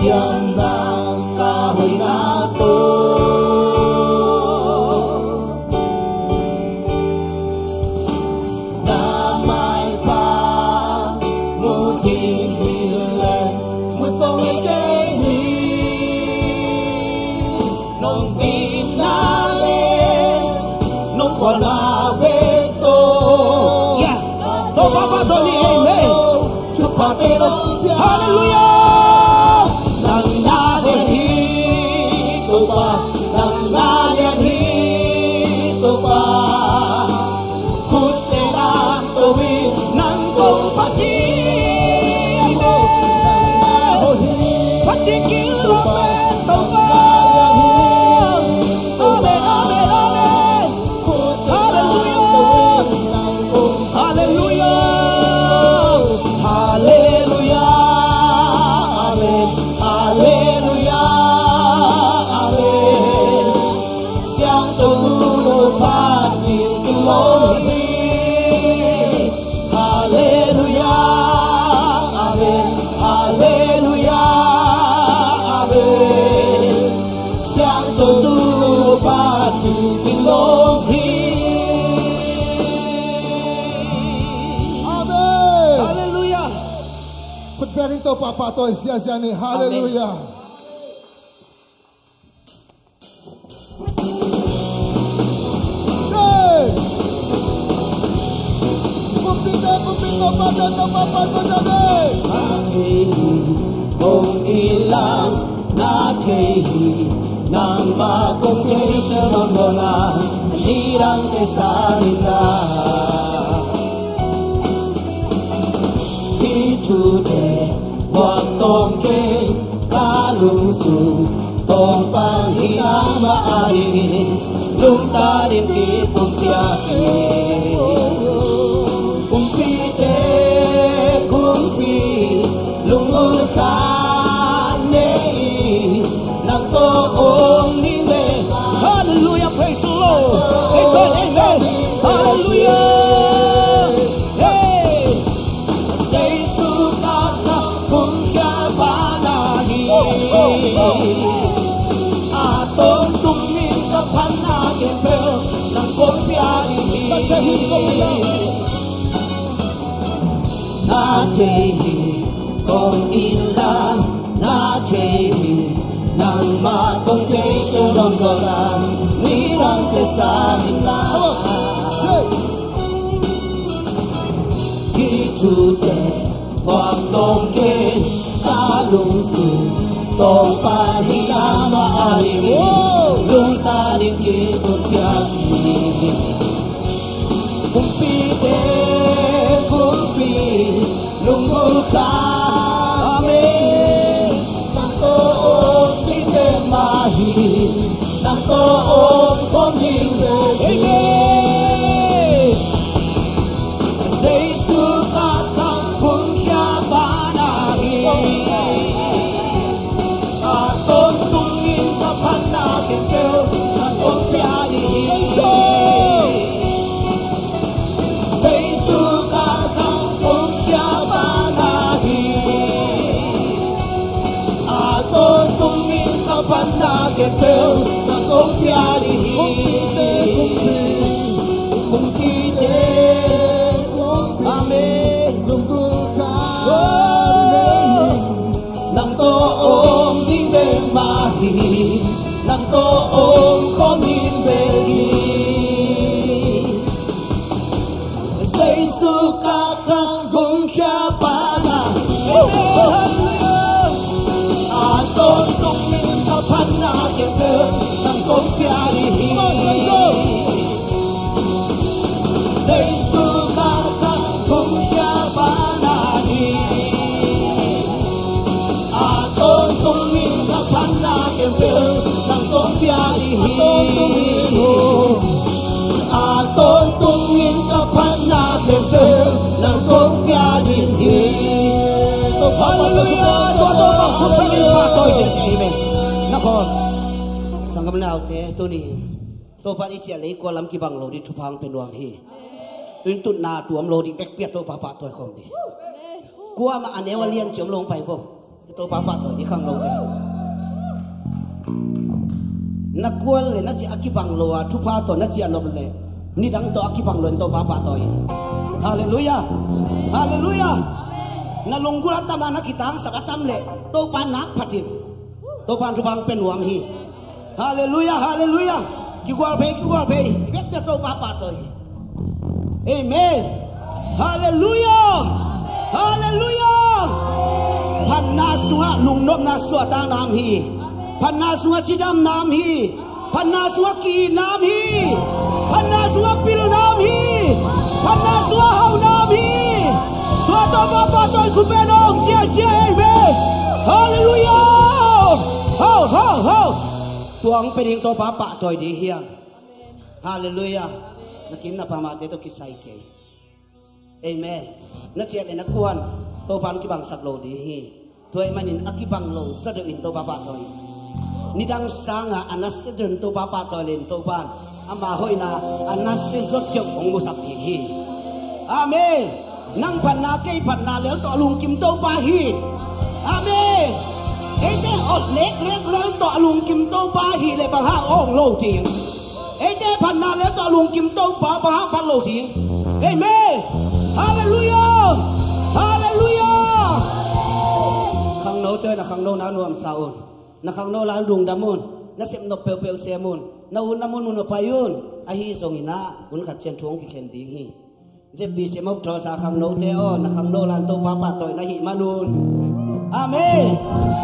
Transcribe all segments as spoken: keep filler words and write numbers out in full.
Piang nang ka hoihna tawh na maipha mu ding hi leh, mu sawm ngei kei hi. Nong itna leh nong khualna bek tawh. Yeah. Topa pahtawi ni, amen. Thupha te lo. Hallelujah. Nang na hoih hi Topa, nang na lian hi Topa. Khutte nang to hi, nang kong phat hi. Amen. Phat ding kilawm pen Topa. Amen, amen, amen. Hallelujah. Hallelujah. Hallelujah. Amen. Hallelujah. Amen. Siangtho nu phat ding kilawm hi. Hallelujah. Amen. Hallelujah. Amen. Siangtho nu phat ding kilawm hi. Amen. Hallelujah. Khut bengin Topa pahtawi ziahziah ni. Hallelujah. Amen. Hey! Kumpite, kumpite, Topa, Topa, Topa, Topa, Topa. Na thei hi, kong it lang, na thei hi, nangmah kong thei tel nawn lo a, nidangte sang in la. Hih thute puak tawm kei, ka lungsim Topa hi nangmah adingin, lungtang in kipumpiak hi. Kumpite kumpi, lunggulh khat nei, nang tawh om ding bek. Hallelujah, praise the Lord. Amen, amen. Hallelujah. Hey. Jesu ka kong khia pa na hi. A tawntungin ka phatna khempeuh nang kong pia ding hi. Na thei hi, kong it lang, na thei hi, nangmah kong thei tel nawn lo a, nidangte sang in la. Hih thute puak tawm kei, ka lungsim Topa hi nangmah adingin, lungtang in kipumpiak hi. Kumpite kumpi, lunggulh khat nei, nang tawh om ding bek mah hi. Nang tawh om khawm ding bek hi. Amen. Jesu ka kong khia pa na hi. A tawntungin ka phatna khempeuh nang kong pia ding hi. Jesu ka kong khia pa na hi. A tawntungin ka phatna khempeuh nang kong pia ding hi. Kumpite, amen. Nang tawh om ding bek mah hi. Nang tawh om khawm ding bek hi. Jesu ka kong khia pa na. A tawntungin ka phatna khempeuh nang kong pia ding hi. Jesu ka kong khia pa na hi. A tawntungin ka phatna khempeuh nang kong pia ding hi. A tawntungin ka phatna khempeuh nang kong pia ding hi. Hallelujah. Tua Topa khut bengin pahtawi ziahziah hi ve. Na khawm. Sanggam naute, tuni Topa i ciah lei kua lam kibang lo ding thupha hong pia nuam hi. Tuin tutna tuam lo ding vekpi-a Topa pahtawi khawm ding. Kuamah a neu a lian ci om lo hong pai vo. Topa pahtawi dih khangnote. Na kual le na ciah a kibang lo a thupha tawh na ciah nop le nidang tawh a kibang lo in Topa pahtawi. Halleluiah. Halleluiah. Na lunggulh a tam a na kitangsap a tam le Topa nak phatin Topa in thupha hong pia nuam hi. Halleluiah, halleluiah. Kigual phei, kigual phei. I bek bek Topa pahtawi. Amen. Halleluiah. Halleluiah. Phatna sungah lungnopna suahtakna om hi. Phatna sungah cidamna om hi. Phatna sungah ki-itna om hi. Phatna sungah pilna om hi. Phatna sungah hauhna om hi. Tua Topa pahtawi khut beng hong ciahciah. Amen. Halleluiah. Ho, ho, ho. Tua hong pia ding Topa pahtawi ding hi hang. Halleluiah. Na kim na pamate tawh kisai kei. Amen. Na ciah le na kuan Topa in kibangsak lo ding hi. Tua ahih manin a kibang lo sa deuh in Topa pahtawi. Nidang sangah a nasia deuh in Topa pahtawi le in Topa in ama hoihna a nasia zawt deuh hong musak ding hi. Amen. Nang phatna kei phatna lel tawh a lungkim Topa hi. Amen. Eite awt leklek lel tawh a lungkim Topa hi le bang hang awng lo ding. Eite phatna lel tawh a lungkim Topa bang hang phat lo ding. Amen. Halleluiah. Halleluiah. Khangnote na khangnona nuamsa un. Na khangno lai lungdam un. Na sepnop peuhpeuh sem un. Na hun na mun un a pai un. Ahi zongin ah hun khat ciang thu hong kikhen ding hi. Zeppi sem hop thawsa khangnote aw, na khangno lai Topa pahtawi na hih man un. Amen.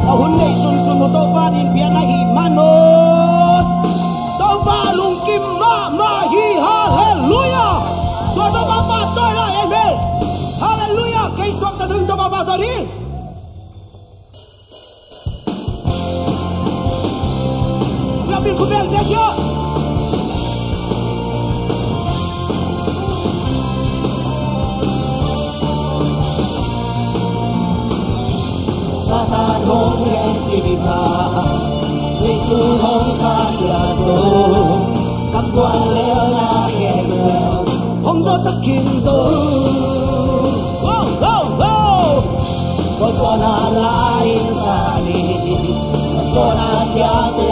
A hun neih sunsun uh Topa in pia na hih man un. Topa lungkim mahmah hi. Halleluiah. Tua Topa pahtawi lai. Amen. Halleluiah. Kei suakta ding Topa pahtawi ding. Biakpiak khut beng ziahziah. Satan hong heng cih ta, Jesu hong khahkhia zo, ka guallelhna khempeuh hong zawhtak khin zo. Wow, wow, wow. Ko zuan a la in sa ni, ko zuan a tiate.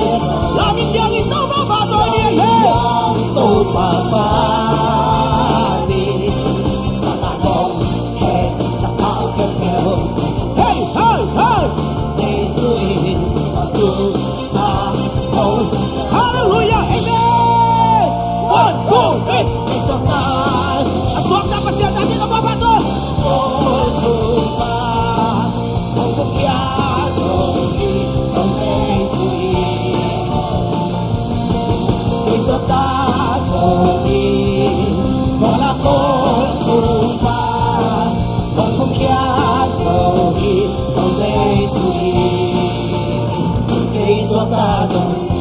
Lam in tiang in Topa pahtawi ni. Topa pahtawi ni. Satan hong heng, na pau keu keu. Hey, hey, hey. Jesu in sukha tu. Halleluiah. Amen. One, two, three. A suakta Pasian ta ding a papa to.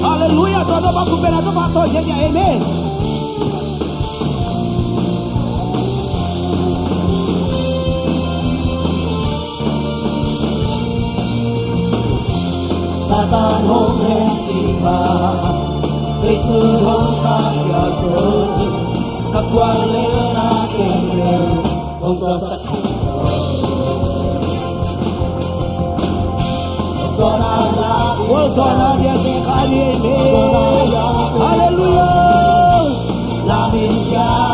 Halleluiah. Tua Topa khut beng a Topa tawh ziahziah. Amen. Satan hong heng cih ta, Jesu hong khahkhia zo, ka guallelhna khempeuh hong zawhtak. Halleluiah. Amen, amen,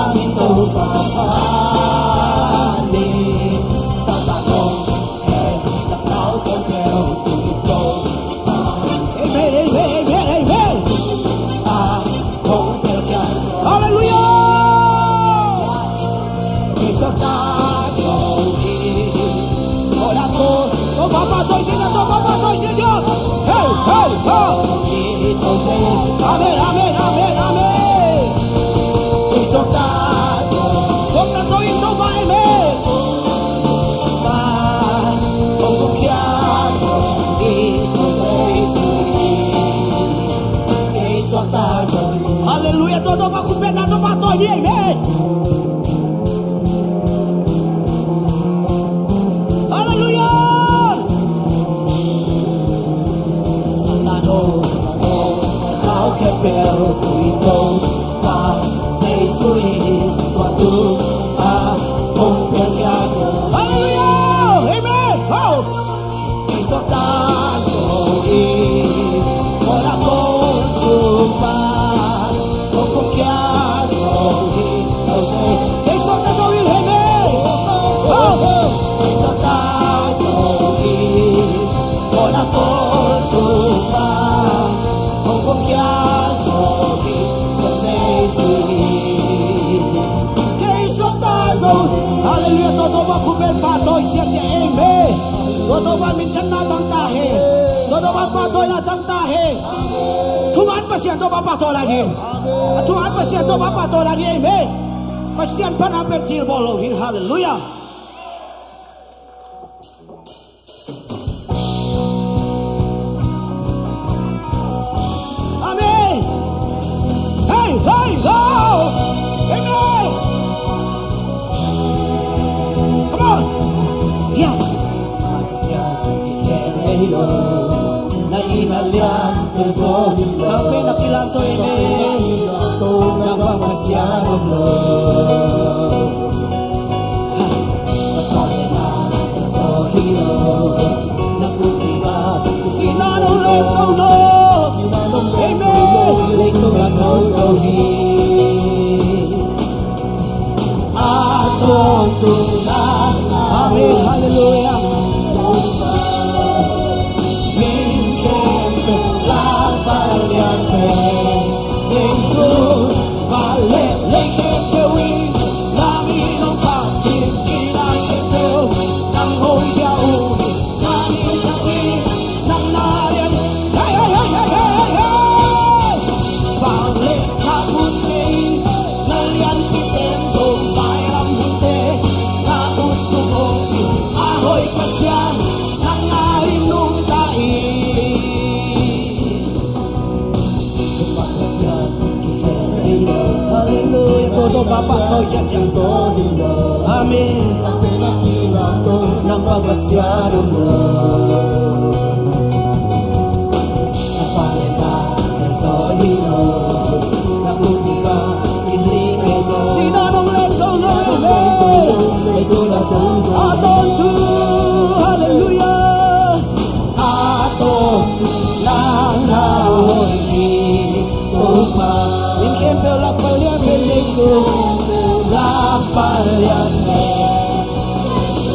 amen, amen. Halleluiah. Hey, hey, ho. Amen, amen, amen, amen. Amen. Halleluiah. Tua Topa khut beng a Topa tawh ni. Amen. Halleluiah. Halleluiah. Amen. Ho. Halleluiah. Tua Topa khut beng pahtawi siasia ei me. Tua Topa minthanna tang ta hen. Tua Topa pahtawina tang ta hen. Thungan Pasian Topa pahtawi lai ding. A thungan Pasian Topa pahtawi lai ding ei me. Pasian phatna pen cilbawl lo ding. Halleluiah. Amen. Hey, hey, ho. Amen. Come on. Yeah. Amen. Halleluiah. Halleluiah. Tua Topa pahtawi siasia. Amen. Halleluiah.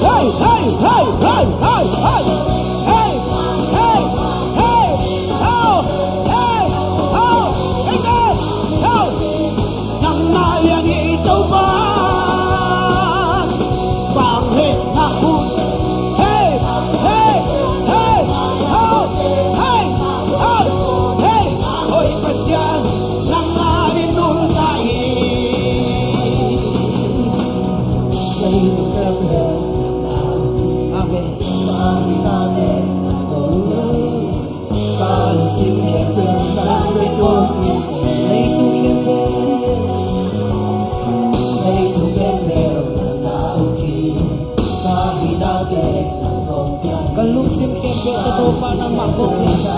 Hey, hey, hey, hey, hey, hey. Hey, hey, hey, ho, hey, ho, hey, hey, ho. Nang na lian i Topa. Bang le na khut. Hey, hey, hey, ho, hey, ho, hey, hoih Pasian. Nang na lian nung ta hi. Amen. Ka lungsim khempeuh tawh Topa nangmah kong pia.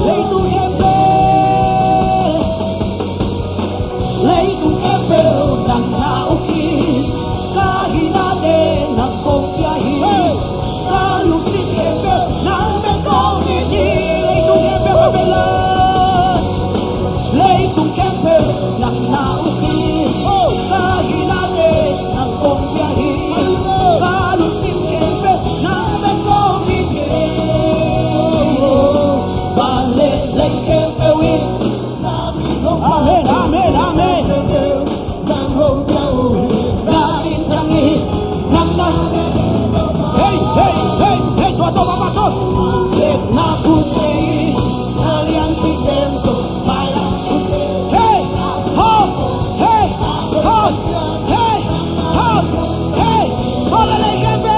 Leitung khempeuh. Leitung khempeuh nang na uk hi. Ka hinate nang kong pia hi. Ka lungsim khempeuh nang bek kong it hi. Leitung khempeuh a bel lo. Leitung khempeuh nang na uk hi. Ka hinate nang kong pia hi. Ka lungsim khempeuh nang bek kong it hi. Van le lei khempeuh in Amen, amen, amen. Hey, hey, hey, hey, tua Topa pahtawi. Hey, ho, hey, ho, hey, ho, hey, ho, la, la, la, la.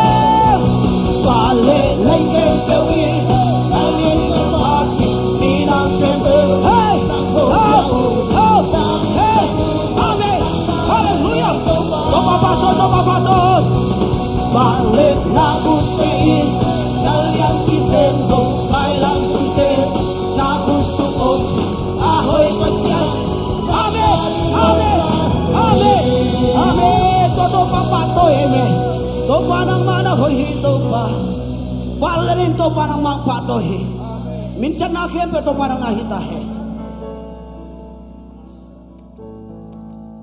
Hey! Ho! Ho! Hey! Amen! Halleluiah! Topa pahtawi, Topa pahtawi! Bang le na ut te in, na lian kisem zong, bailam te, na khut sung om, a hoih Pasian. Amen! Amen! Amen! Amen! Tua Topa pahtawi, amen! Topa nangmah na hoih hi, Topa. Vanleng in Topa nangmah pahtawi hi. Minthanna khempeuh Topa nangmah hi ta hen.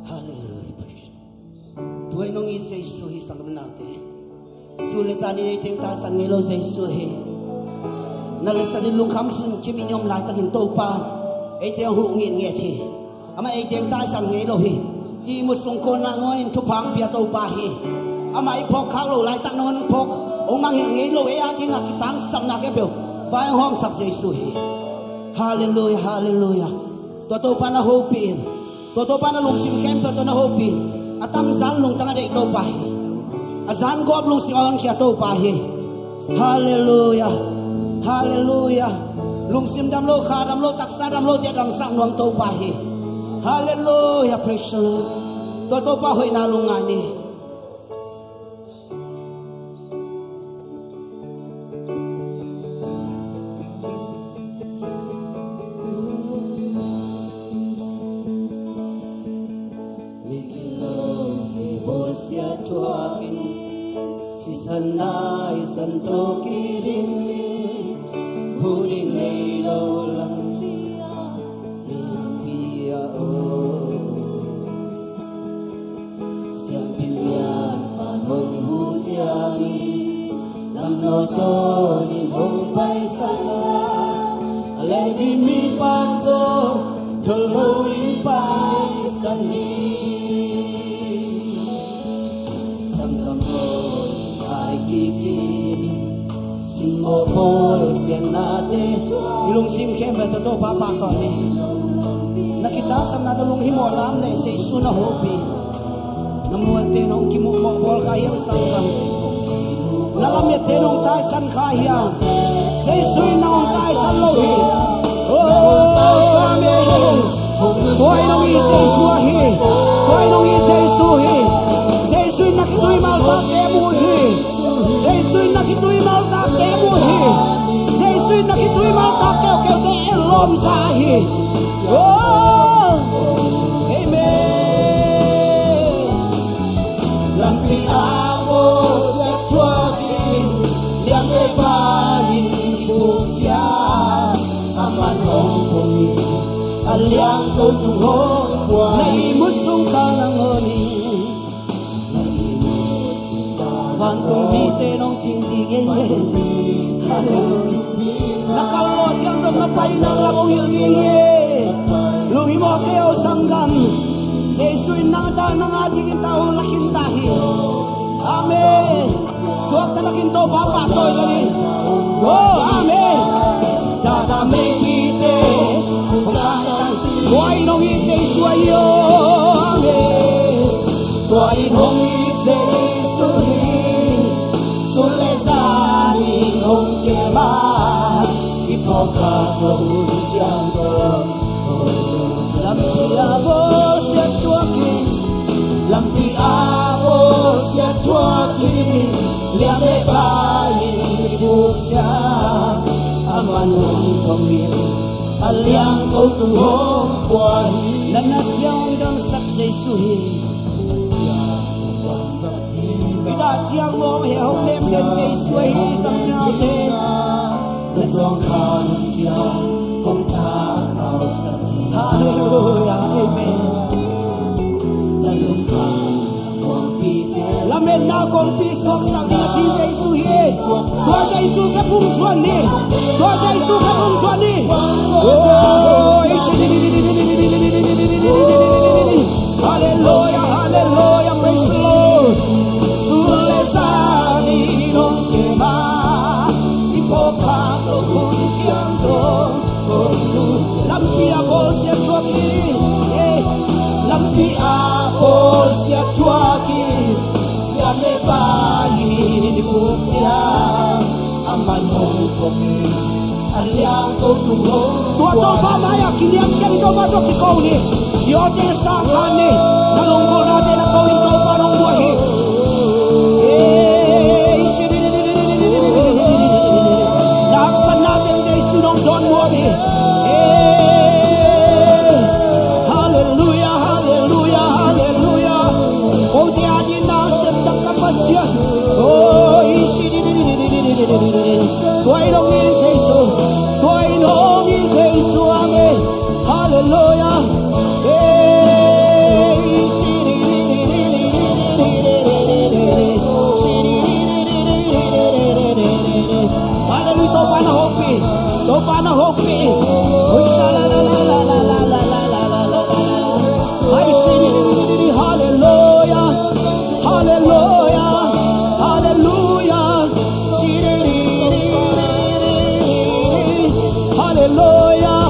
Halleluiah. Tua i nong it Jesu hi, sanggamlate. Sun le zan in ei teng taksan ngei lo Jesu hi. Na letsat in lungkham sin kim in i om laitakin Topa in eite hong huh ngitnget hi. Amah eite taisan ngei lo hi. Ihmut sung khawlna ngawn in thupha hong pia Topa hi. Amah i phawk khak loh laitak nangawn hong phawk, hong mangngilh ngei lo ei a dingah kitangsapna khempeuh vai hong hawmsak Jesu hi. Halleluiah, halleluiah. Tua Topa na hopih in. Tua Topa na lungsim khempeuh tawh na hopih in. A tamzan lungtang a deih Topa hi. A zan gawp lungsim a honkhia Topa hi. Halleluiah. Halleluiah. Lungsim dam lo, kha dam lo, taksa dam lo, tia dangsak nuam Topa hi. Halleluiah. Praise the Lord. Tua Topa hoihna lungngai ni. Migilo kibawlsia thuakin, sisan naisan tawh kidingin, buh ding nei lo lampi ah, lampi ah aw. Siampi lianpa'n hong huh ciangin, lamno tawnin hong paisan a, a Levi mipa'n zong dol loin paisan hi. Sanggam aw, ai kik in, simmawh bawlsiatnate. I lungsim khempeuh tawh Topa pahtawi ni. Na kitangsapna, na lunghimawh lam leh Jesu na hopih. Na muante'n hong kimuh mawh bawl kha hiam sanggam? Na lamette'n hong taisan kha hiam? Jesu in nang hong taisan lo hi. Oh, amen. Tua in hong it Jesu ahi. Tua in hong it Jesu hi. Jesu in na khitui maltakte mu hi. Jesu in na khitui maltakte mu hi. Jesu in na khitui maltak keuhkeuhte en lawmsa hi. Oh, amen. Lampi ah bawlsiat thuakin, liangvei pai-in i puk ciang, aman hong thongin, a liangko tung hong pua. Na ihmut sung khawlna ngawn in, na ihmut sung khawlna ngawn in, vantung mite nong cing ding hi. Halleluiah. Na kal lawh ciang zong na paina lam hong hilh ding hi. Lunghimawh kei o sanggam. Jesu in nang a dingin tau lakhin ta hi. Amen. Suakta takin Topa pahtawi lo ni. Oh, amen. Dada meipite, tua in hong it Jesu ahi o. Amen. Tua in hong it Jesu hi. Sun le zan in hong kem a, i phawk khak loh hun ciang zong, lampi ah bawlsiat thuakin, lampi ah bawlsiat thuakin, liangvei pai-in i puk ciang, aman hong thongin, a liangko tung hong pua hi. Na nat ciang hong damsak Jesu hi. I dah ciang mawng he hong lemden Jesu ahi, zang naute. Na zawngkhal hun ciang hong thakhausak hi. Halleluiah, amen. Na lungkham muanpite. Lametna kongpi suaksak ding a ci Jesu hi. Tua Jesu khe phung zuan ni. Tua Jesu khe phung zuan ni. Oh, halleluiah, halleluiah, praise the Lord. Sun le zan in hong kem a, i phawk khak loh hun ciang zong, lampi ah bawlsiat thuakin, eh, lampi ah bawlsiat thuakin, liangvei pai-in i puk ciang, aman hong thongin, a liangko tung hong pua. Tua Topa mai-ah kiniam ciangin Topa tawh kiko ni. I awte sang khan ni. Na lunggulhnate na ko-in Topa nong muah hi. Eh, na haksatnate Jesu nong dawn muah hi. Eh, halleluiah, halleluiah, halleluiah. Kote a dingin na haksat taktak Pasian. Oh, tua in hong it Jesu. Tua in hong it Jesu. Amen. Halleluiah. Hey. Halleluiah. Topa na hopih. Topa na hopih. Hallelujah. Hallelujah. Hallelujah. Hallelujah.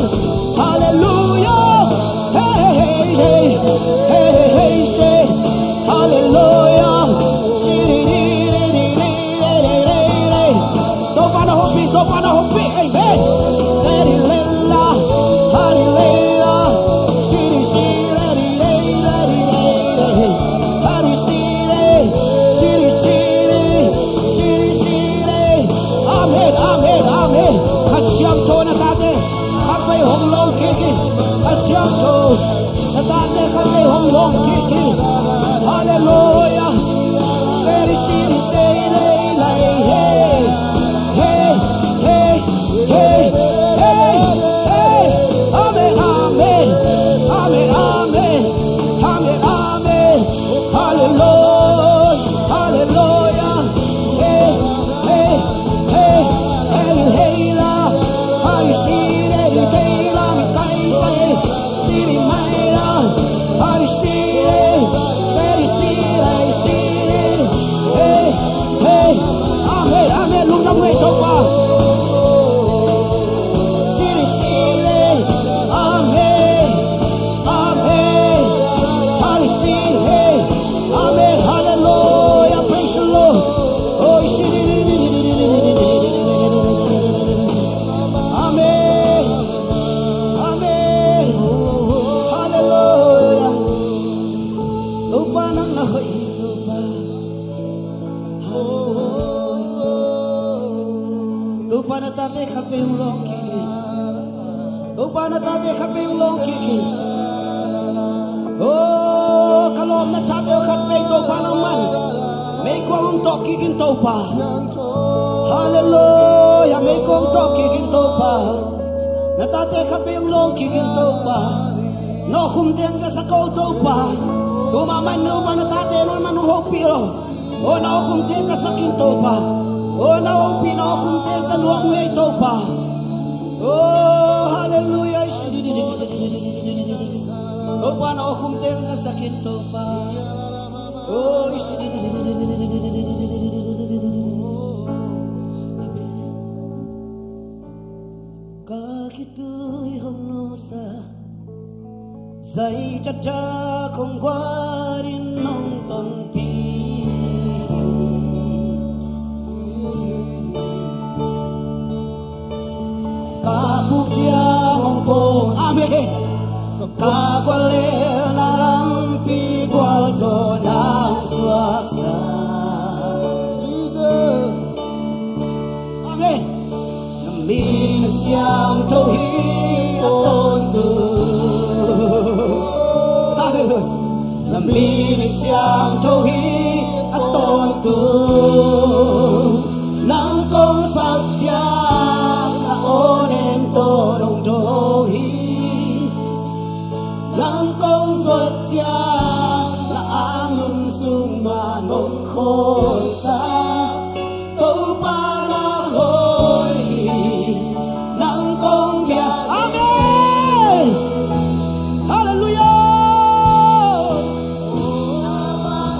Hallelujah. Hey, hey, hey, hey. Hey, hey, hey, say. Hallelujah. Topa na hopih, Topa na hopih. Amen. Hallelujah. Hallelujah. Hallelujah. Amen, amen, amen. Kha Siangtho na tate khat vei hong lawng kik in. Kha Siangtho na tate khat vei hong lawng kik in. Hallelujah. Hey, hey, hey, hey, hey, hey. Amen, amen. Amen, amen. Amen, amen. Hallelujah. Hallelujah. Hey, hey, hey, hey, hey, la. Hey, si, re, re, re, la, mi, kai, sa, re. Si, re, mai, la. Hey, si, re. Se, re, si, re, si, re. Hey, hey. Amen, amen. Lungdam ngei Topa. Si, re, si, re. Amen. Amen. Hallelujah. Amen. Hallelujah. Praise the Lord. Oh, amen. Amen. Hallelujah. Topa nang na hoih hi Topa. Hallelujah. Topa na tate khat vei hong lawng kik in. Topa na tate khat vei hong lawng kik in. Oh, ka lawm na tate khat vei Topa nangman meikuang hong tawh kik in Topa. Hallelujah, meikuang hong tawh kik in Topa. Na tate khat vei hong lawng kik in Topa. Na awkhum teng ka sa ko Topa. Tuma man Topa na tate nangman hong hopih lo. Oh, na awkhumte ka sa kik in Topa. Oh, na hopih na awkhumte sa nuam ngei Topa. Oh, hallelujah. Topa na awkhumte ka sa kik in Topa. Oh, ka khitui hong nusa. Zai cakcak hong guan in hong tonpih. Ka puk ciang hong pong. Amen. Ka guallelhna lampi gualzawhna hong suaksak. Jesus. Amen. Na min a siangtho hi a tawntung. Hallelujah. Na min a siangtho hi a tawntung. Nang kong sak ciang a awnem tawh nong dawng hi. Nang kong zuat ciang na angun sung mah nong khawlsak. Topa na hoih hi, nang kong biak. Amen. Hallelujah.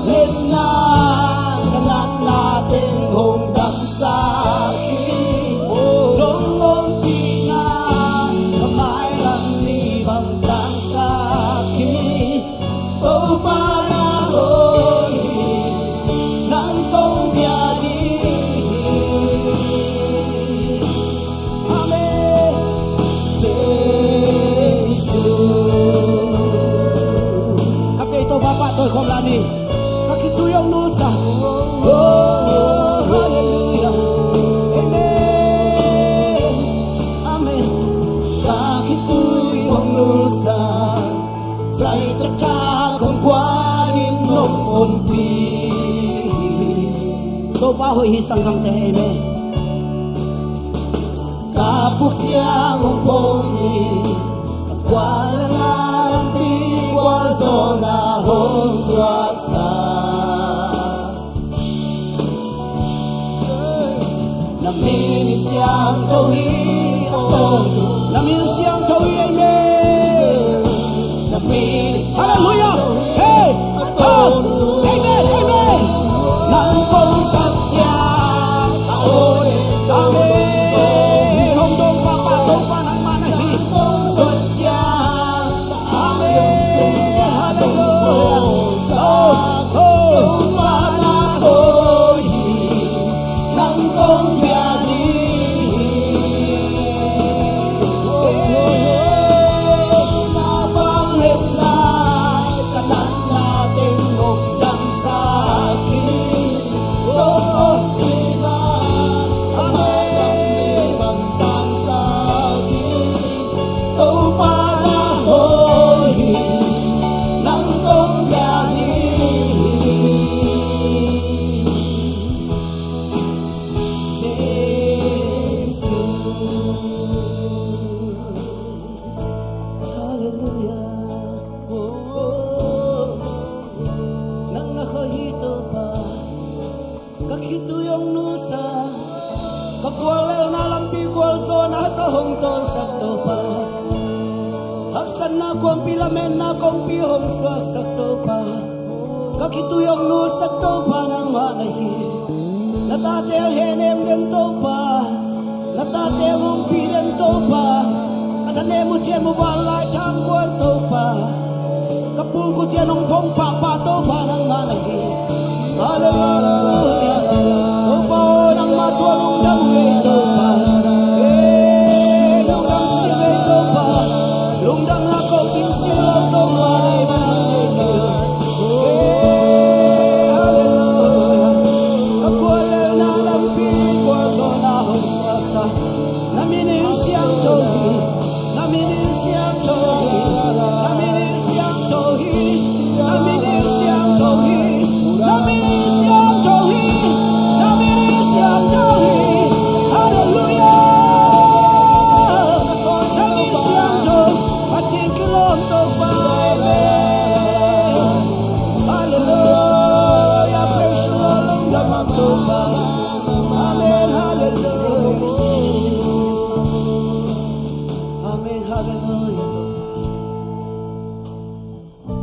Letna ka natna teng hong damsak hi. Nong ompihna ka mailam ni bang tangsak hi. Topa na hoih hi, nang kong biak hi. Amen. Jesu. Ka pei Topa pahtawi khawm la ni. Ka khitui hong nusa. Oh, hallelujah. Amen. Amen. Ka khitui hong nusa. Zai cakcak hong guan in nong tonpih. Topa hoih hi sanggam te, amen. Ka puk ciang hong pong hi. Ka guallelhna lampi gualzawhna hong suaksak. Na min in siangtho hi a Na min siangtho hi, amen. Halleluiah. Hey, oh, amen, amen. Nang kong sat ciang, amen. Hong dong pahpah Topa nangmah na hi. Amen. Halleluiah. Oh, oh. Nang kong bia ding hi. Na vangliatna, ka natna teng hong damsak hi. Lungdam hi bang, amen, bang damsak hi. Topa na hong hi, nang kong bia ding hi. Jesu. Halleluiah. Oh, oh, oh. Nang na kha hi Topa. Ka khitui hong nusia, ka guallelhna lampi gualzawhna tawh hong tawlsak Topa. Haksatna kuampi, lametna kongpi hong suaksak Topa. Ka khitui hong nusia Topa nangmah na hi. Na tate a hehnem den Topa, na tate a hong pia den Topa, ka thanem uh ciang uh vanlai tha hong guan Topa, ka puk uh ciang hong phong pahpah Topa nangmah na hi. Halleluiah. Topa aw, nangmah tua lungdam uh ei Topa. Ei, lungdam sim ei Topa. Lungdamna kong ding sim lo Topa, ei, ei, ei. Halleluiah. Ka guallelhna lampi gualzawhna hong suaksak. Na min in siangtho hi. Na min in siangtho hi. Na min in siangtho hi. Na min in siangtho hi. Na min in siangtho hi. Na min in siangtho hi. Halleluiah. Na min siangtho. Pathian kilawm Topa, amen. Halleluiah. Praise the Lord. Lungdam Topa. Amen. Halleluiah. Amen. Halleluiah.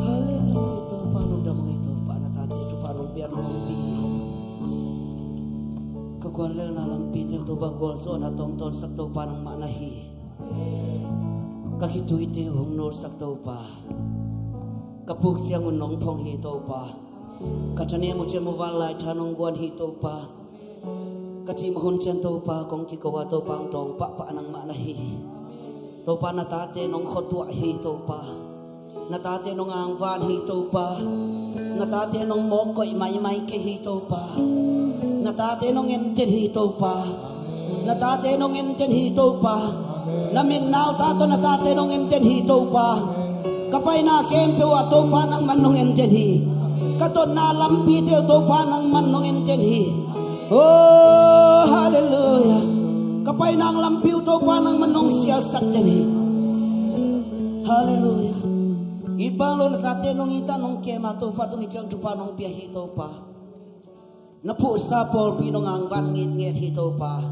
Halleluiah. Topa lungdam ing ei Topa, na tate Topa nong piak nong pia. Ka guallelhna lampi teng Topa gualzawhna tawh hong tawlsak Topa nangmah na hi. Ka khitui teng hong nulsak Topa. Ka puk ciang un nong phong hi Topa. Ka thanem uh ciang uh vanlai tha nong guan hi Topa. Ka cih mah hun ciang Topa kong kiko a Topa hong dawng pahpah nangmah na hi. Topa na tate nong khuatuah hi Topa. Na tate nong angvan hi Topa. Na tate nong mawk koih maimai kei hi Topa. Na tate nong enten hi Topa. Na tate nong enten hi Topa. Na min nau tate na tate nong enten hi Topa. Ka paina khempeuh ah Topa nangman nong enten hi. Ka dotna lampite uh Topa nangman nong enten hi. Oh, halleluiah. Ka paina lampi uh Topa nangman nong sialsak den hi. Halleluiah. It bang lo na tate nong it a nong kem a Topa tung hi ciang thupha nong pia hi Topa. Na phuhsa pawlpi nong angvan ngitnget hi Topa.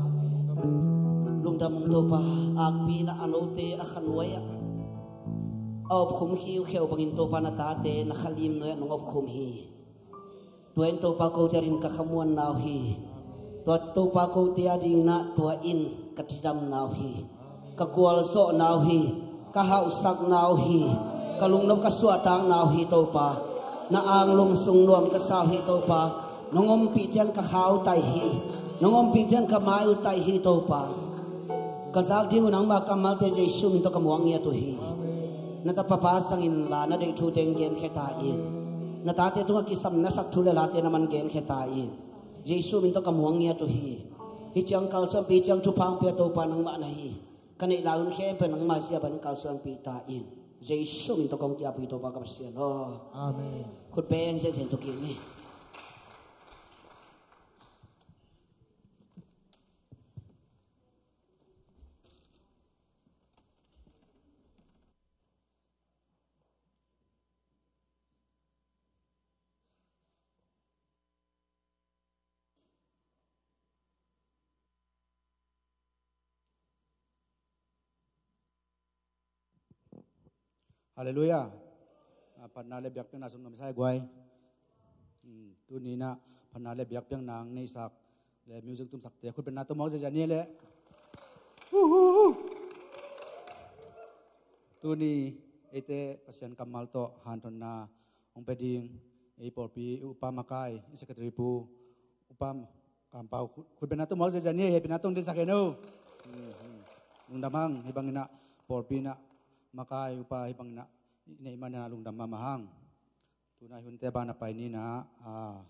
Lungdam ung Topa. Akpi na a note a khanuai ah a opkhum hi uh kheu bangin Topa na tate na khalim nuai ah nong opkhum hi. Tua in Topa kote ading ka khamuanna uh hi. Tua Topa kote ading na tua in ka cidamna uh hi. Ka gualzawhna uh hi. Ka hauhsakna uh hi. Ka lungnop ka suahtakna uh hi Topa. Na anglum sung nuam ka sa uh hi Topa. Nong ompih ciang ka kha uh tai hi. Nong ompih ciang ka mai uh tai hi Topa. Ka zak ding uh nangma kammalte Jesu min tawh ka muang ngiat uh hi. Na tapa pa sangin la na deih thu teng genkhia ta in. Na tate tungah kisam na sak thu le late na man genkhia ta in. Jesu min tawh ka muang ngiat uh hi. Hih ciang kalsuanpi, hih ciang thupha hong pia Topa nangmah na hi. Ka neih lai hun khempeuh nangmah zia bangin kalsuanpi ta in. Jesu min tawh kong ki-ap uh hi Topa ka Pasian aw. Amen. Khut beng zenzen tawh kik ni. Halleluiah. Ah, phatna le biakpiakna sung nuam sa e guai. Hmm, tuni in ah phatna le biakpiakna ang neihsak le music tumsakte khutbetna tawh muak ziazia ni e leh. Uhuhu. Tuni eite Pasian kammal tawh hanthotna hong pia ding ei pawlpi upa makai, i secretary pu upa Kampau, khut, khutbetna tawh muak ziazia ni e, hehpihna tawh hong dinsak hen o. Hmm, hmm. Lungdam hang, hih bangin ah pawlpi in ah makai upa hih bangin ah i neih man in ah lungdam mahmah hang. Tu-in ah hunte ban ah pai ni in ah, ah,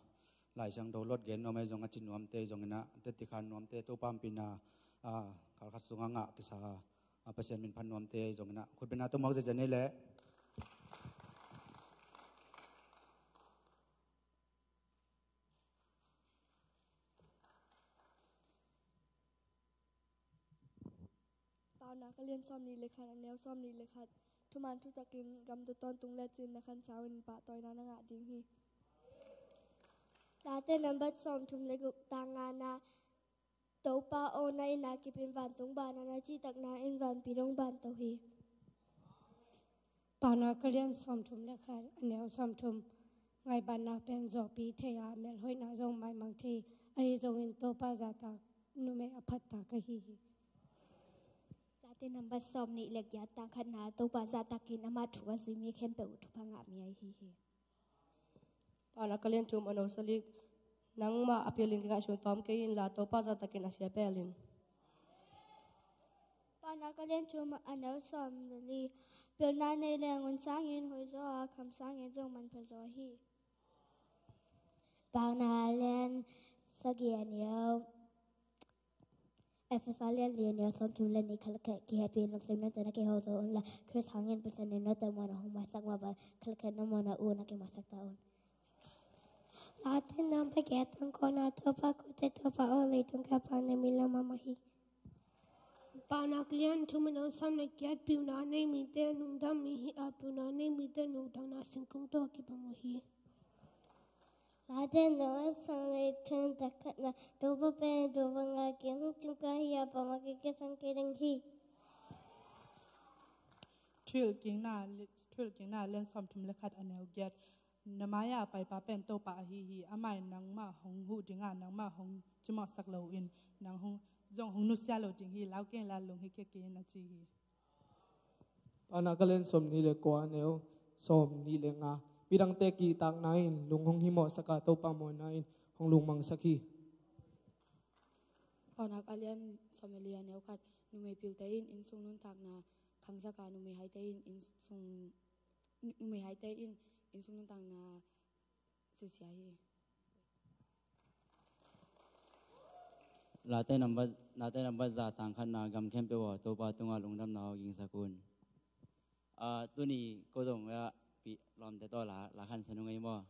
Lai Siangtho lawt gen nuam ahi zong, a ci nuamte zong in ah, teci khan nuamte Topa ompihna, ah, kal khat sungah ngah kisa, ah, Pasian min phat nuamte zong in ah khutbetna tawh muak ziazia ni e leh. Paunak a lian sawmnih le khat, a neu sawmnih le khat. Thuman thutakin gamta tawntung lecin na khansa-in pahtawina na ngah ding hi. Late nambat sawmthum le guk, tang ngana. Topa aw, na itna kip in vantung ban a, na cihtakna in vanpi dong ban to hi. Paunak a lian sawmthum le khat, a neu sawmthum. Ngaibanna pen zawhpi thei a, melhoihna zong maimang thei. Ahi zongin Topa zahtak numei a phattak ahi hi. Late nambat sawmnih le giat, tang khatna. Topa zahtakin amah thu a zui mi khempeuh uh thupha ngah mi ahi hi. Paunak a lian thum, a neu sawmli. Nangmah a pialin kingaihsun tawm kei inla, Topa zahtakin a sia pelin. Paunak a lian thum, a neu sawmli. Pilna nei leng hun sangin hoih zaw a, kham sangin zong manpha zaw hi. Paunak a lian sagih, a neu Efesa lian li, a neu sawmthum le nih. Khalkhe kihehpih in lungsim nungta na kiho zo unla, Khrist hangin Pasian in note muan a hong maisak mah bang, khalkhe na muan a uh na kimaisak ta un. Late nambat giat, tang kua na. Topa kote Topa aw, leitung kapa na mi lam mahmah hi. Paunak a lian thum, a neu sawm le giat. Piuna nei mite nungdam mi hi a, piuna nei mite nungdamna singkung tawh kibang uh hi. Late nambat sawm le thum, tang khatna. Topa pen tua banga kei hong cungka hi a, pamah kei kisang kei ding hi. Thuhilhkikna, thuhilhkikna a lian sawmthum le khat, a neu giat. Na mai-a paipa pen Topa ahi hi. Amah in nangmah hong huh ding a, nangmah hong cimawhsak loin nang hong, zong hong nusia lo ding hi. Lau kei inla lung hi kik in, a ci hi. Paunak a lian sawmnih le kua, a neu sawmnih le nga. Midangte kihtakna in lung hong himawhsak a, Topa mawhna in hong lungmangsak hi. Paunak a lian sawm le li, a neu khat. Numei pilte in innsung nuntakna khangsak a, numei haite in innsung, numei haite in innsung nuntakna susia hi. Late nambat, Late nambat za, tang khatna. Gam khempeuh aw, Topa tungah lungdamna aw gingsak un. Ah, tuni ko zong a pi lawmte tawh la, la khansa nung ei maw?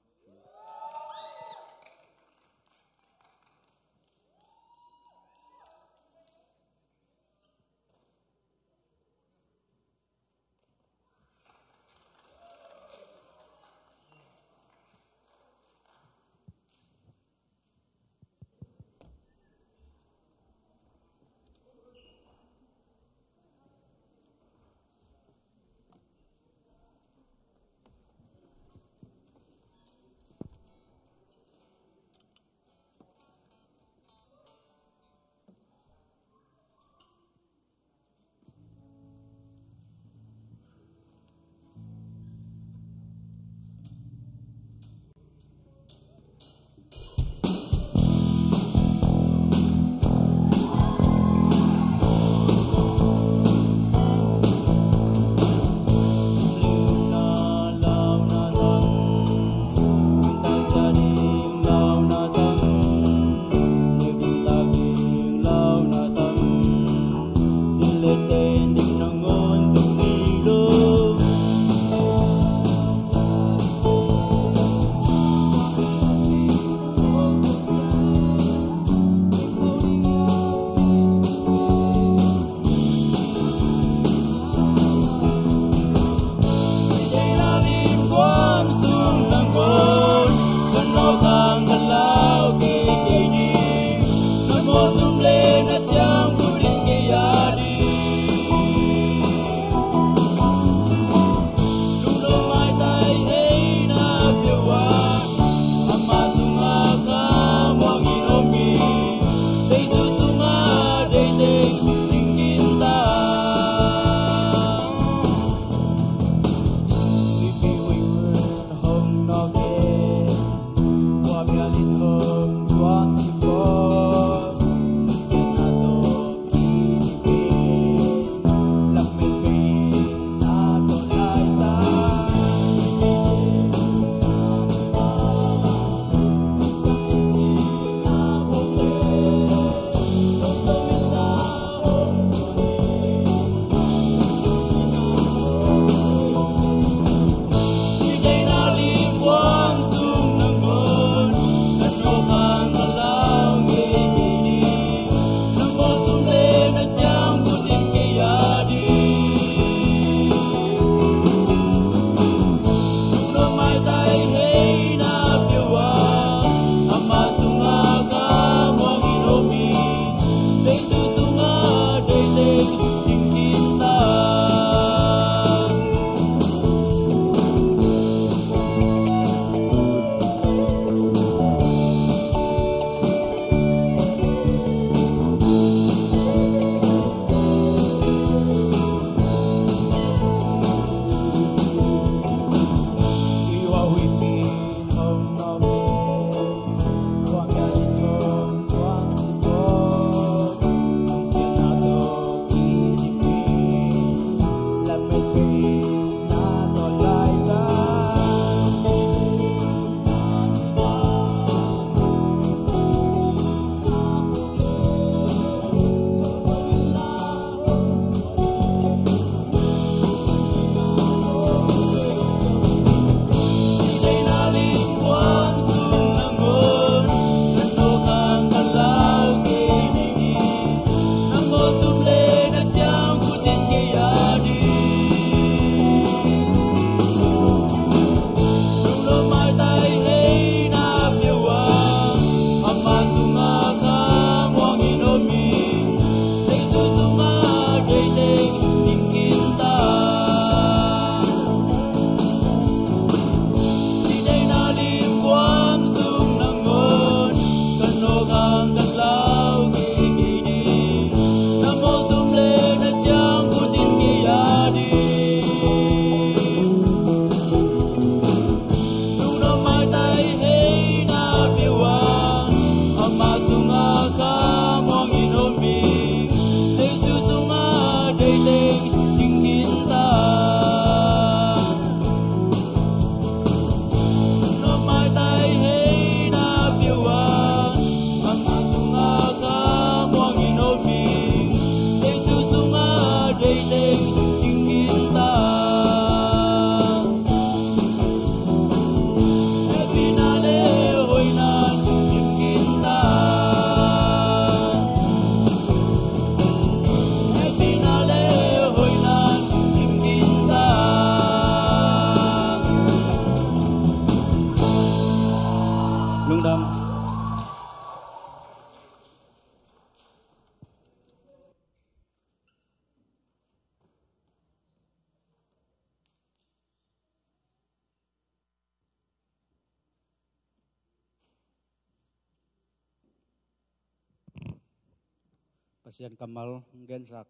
Pasian kammal gensak,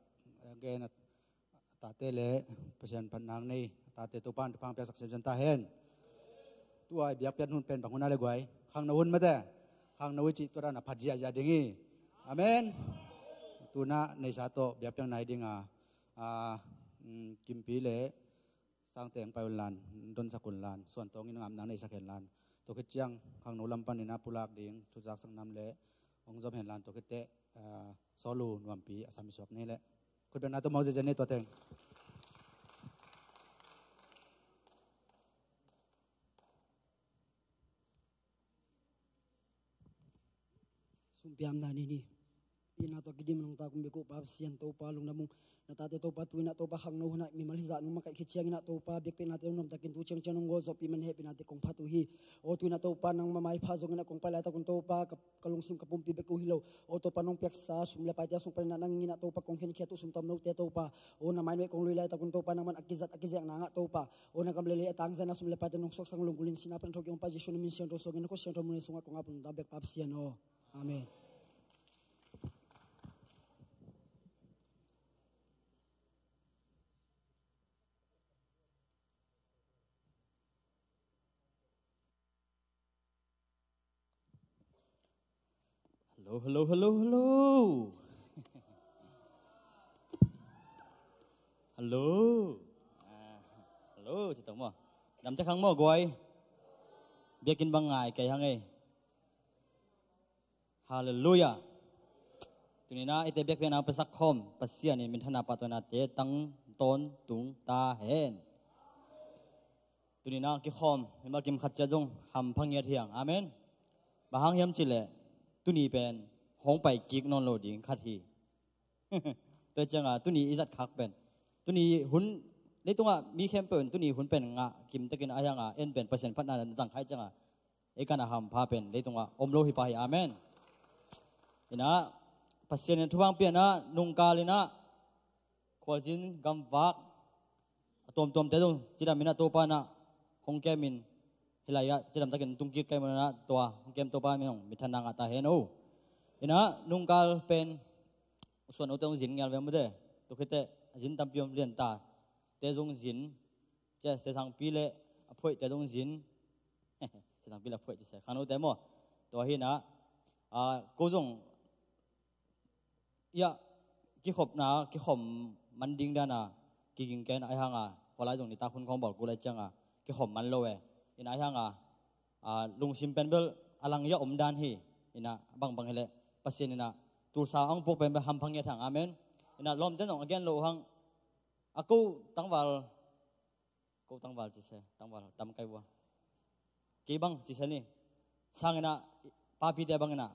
gen a tate le Pasian phatna nei a tate Topa'n thupha piaksak semsem ta hen. Tua i biakpiak hun pen bang hun a le guai, khangno hun mate, khangno i cih tua dan a phat ziahziah ding hi. Amen. Tuna neisa tawh biakpiak nai ding a, a, mm, Kimpi le Sangteng pai un lan, donsak un lan, suan tawngin ngapna neisak hen lan. Tua khit ciang khangno lam panin a pulak ding thuzak sangnam le hong zom hen lan, tua khit teh, ah, Sawlu Nuampi a sam i suak ni le. Khutbetna tawh mawk ziazia ni tua teng. Sumpiamna ni ni. Ina tua kidim nong ta kum bek uh Pa Pasian Topa lungdam ung. Na tate Topa tu ina Topa khangno hun ah mimal hizah nong makaih khit ciang ina Topa biakpiaknate nong nuamtakin tu ciangciang nong gualzawhpih man hehpihnate kong phat uh hi. Aw tu ina Topa nangma maipha zong ina kong pai laitak un Topa ka, ka lungsim ka pumpi bek uh hi lo. Aw Topa nong piaksa sum le paite a sung pan ina nang ina Topa kong khenkhiat uh sum tomnote Topa. Aw na mainuai kong lui laitak un Topa nangman a kizat a kizekna ngah Topa. Aw na gam le lei a tangzan a sum le paite nong suaksak lunggulh in sinah pan thawk i hong pa Jesu na min siangtho suangin na khut siangtho mun sungah kong ap nong ta bek Pa Pasian aw. Amen. Hello, hello, hello, hello. Hello. Ah, hello, ci tong maw. Dam te khang maw guai. Biakinn bang ngai kei hang ei. Halleluiah. Tuni-in ah eite biakpiakna hong piasak khawm Pasian in minthanna pahtawinate tang tawntung ta hen. Tuni-in ah kikhawm mimal kim khat ciat zong hampha ngiat hi hang. Amen. Bang hang hiam cih leh tuni pen hong pai kik nawn lo ding khat hi. Tua ciangin tuni i zat khak pen, tuni hun, leitungah mi khempeuh in tuni hun pen ngah kimtakin a hi hang a, en pen Pasian phatna zang kha ahih ciangin ei kan a hampha pen leitungah om lo hi pah hi. Amen. Ina Pasian in thupha hong pia-in ah nungkal in ah khualzin gamvak a tuamtuamte zong cidam in ah Topa in ah hong kem in, hih lai-ah cidamtakin tung kik ka hih manin ah tua hong kem Topa min hong minthanna ngah ta hen o. Ina nungkal pen suan note hong zin ngial ve mute. Tua khit teh zin tampi om, lian tate zong zin, cia Sesangpi le a phuaihte zong zin. Sesangpi le a phuaih ci se khangnote maw. Tua hi-in ah, ah, ko zong ia kikhopna kikhawm man ding dan a kiging kei in ah, a hi hang a khualai zong nitak hun khawng bawl kul ahih ciangin kikhawm man lo e. Ina a hi hang a, ah, lungsim pen bel a lang ia om dan hi. Ina bangbang hi leh Pasian in ah tulsa hong puak pen bel hampha ngiat hang. Amen. Ina lawmte zong a gen lo uh hang, a ko tangval, ko tangval ci se, tangval tam kai vua. Kei bang ci se ni. Sang in ah papite bang in ah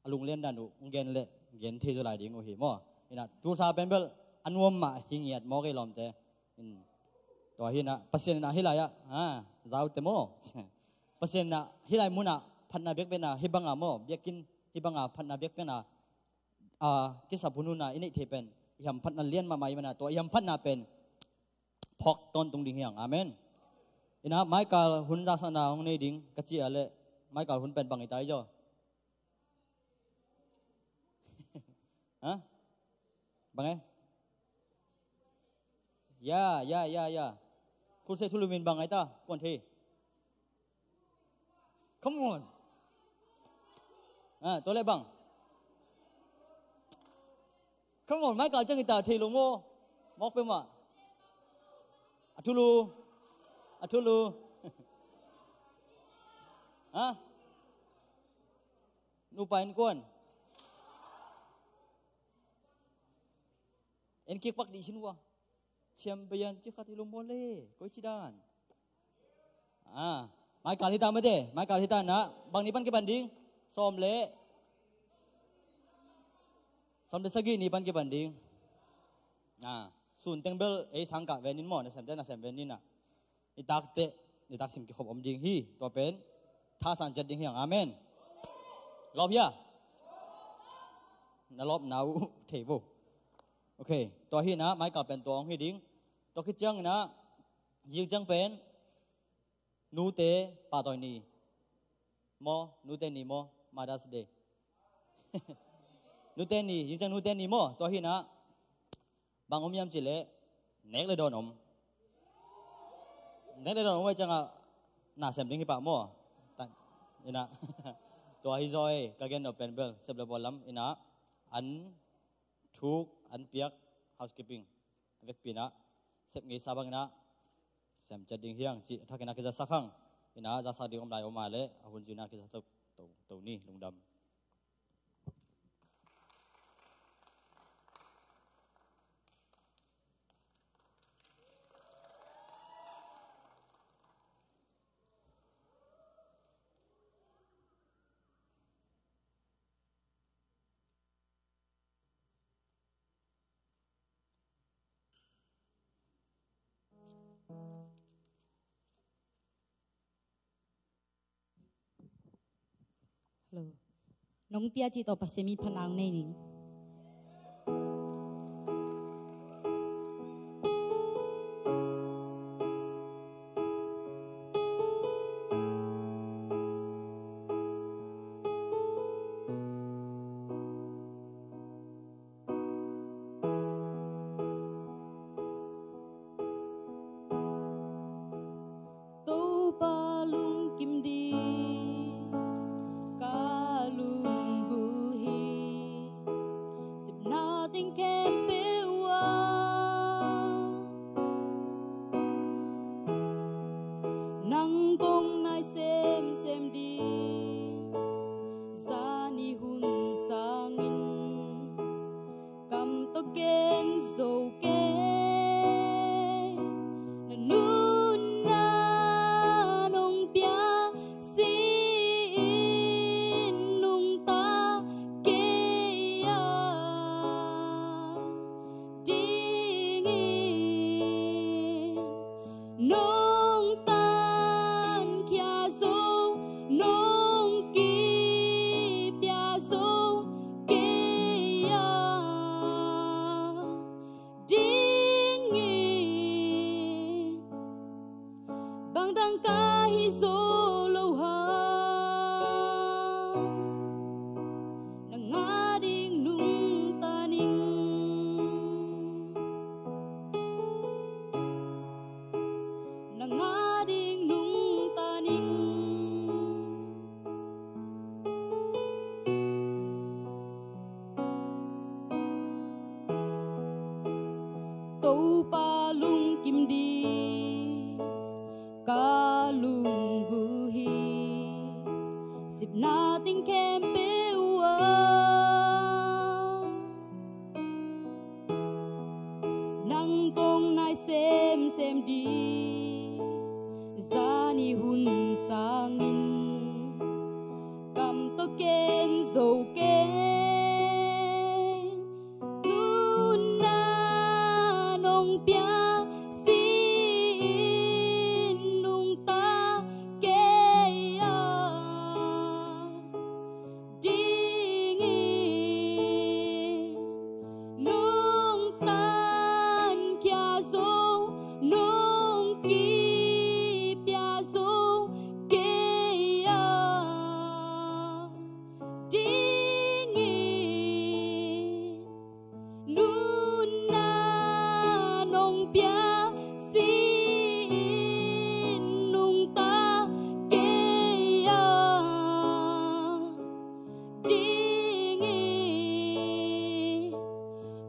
a lunglian dan uh hong gen leh gen thei zaw lai ding uh hi maw. Ina tulsa pen bel a nuam mah hi ngiat maw kei lawmte. In, tua hi-in ah Pasian in ah hih lai-ah, ah, zaute maw. Pasian in ah hih lai munah phatna biakpiakna hih bangah maw, biakinn hih bangah phatna biakpiakna, ah, kisap hunhun a i neih thei pen i hamphatna lian mahmah ahih manin ah tua i hamphatna pen phawk tawntung ding hi hang. Amen. Ina maikal hun zaksakna hong nei ding ka cih a leh maikal hun pen bang hi ta i zaw? Ha? Bang e? Ya, ya, ya, ya. Khulse thulu min bang ai ta, kuan thei. Come on. Ah, tua leh bang. Come on, maikal ciang hi ta thei lo maw. Mawk peuhmah. A thulu. A thulu. Ha? Nupa innkuan. En kik pak dih sin ua. Champion ci khat hi lo maw le. Koi ci dan. Ah, maikal hi ta mate, maikal hi ta na. Bang ni pan kipan ding. Sawm le, sawm le sagih ni pan kipan ding. Ah, sun teng bel ei sangkah ven in maw, nasemte nasem ven in ah. Nitak teh, nitak sim kikhop om ding hi. Tua pen thasan ciat ding hi hang. Amen. Lawp hia? Na lawpna uh thei vo. Ok, tua hi-in ah maikal pen tua hong hi ding. Tua khit ciangin ah zing ciang pen nute pahtawi ni maw, nute ni maw, Mother's Day. Nute ni, zingciang nute ni maw, tua hi inah bang om hiam cih leh nek le dawn om. Nek le dawn om ahih ciangah na sem ding hi pah maw. Inah tua hi zaw ei, ka gen nop pen bel sep le bawl lam inah an thuk an piak housekeeping a vekpi inah sep ngeisa bang inah sem ciat ding hi hang cih a thak inah kizasak hang. Inah zasak ding om lai om a leh a hun zui inah kizasak to, to, to ni, lungdam. Hello. Nong pia cih tawh Pasian min phatna nei ning. Topa lungkim ding ka lunggulh hi, sipna teng khempeuh ah nang kong nai semsem ding, zani hun sangin kam tawh gen zo kei. Na nunna nong pia si in nungta kei a dingin nong tankhia zo, nong kipia zo kei a dingin, bangdang ka hi zo lo hang, nang a ding nungta ning. Nang a ding nungta ning. Topa lungkim ding ka lunggulh hi, sipna teng khempeuh ah nang kong nai semsem ding, zani hun sangin kam tawh gen zo kei. Nunna nong pia si in nungta kei a dingin, nong tankhia zo, nong kipia zo kei a dingin, nunna nong pia si in nungta kei a dingin,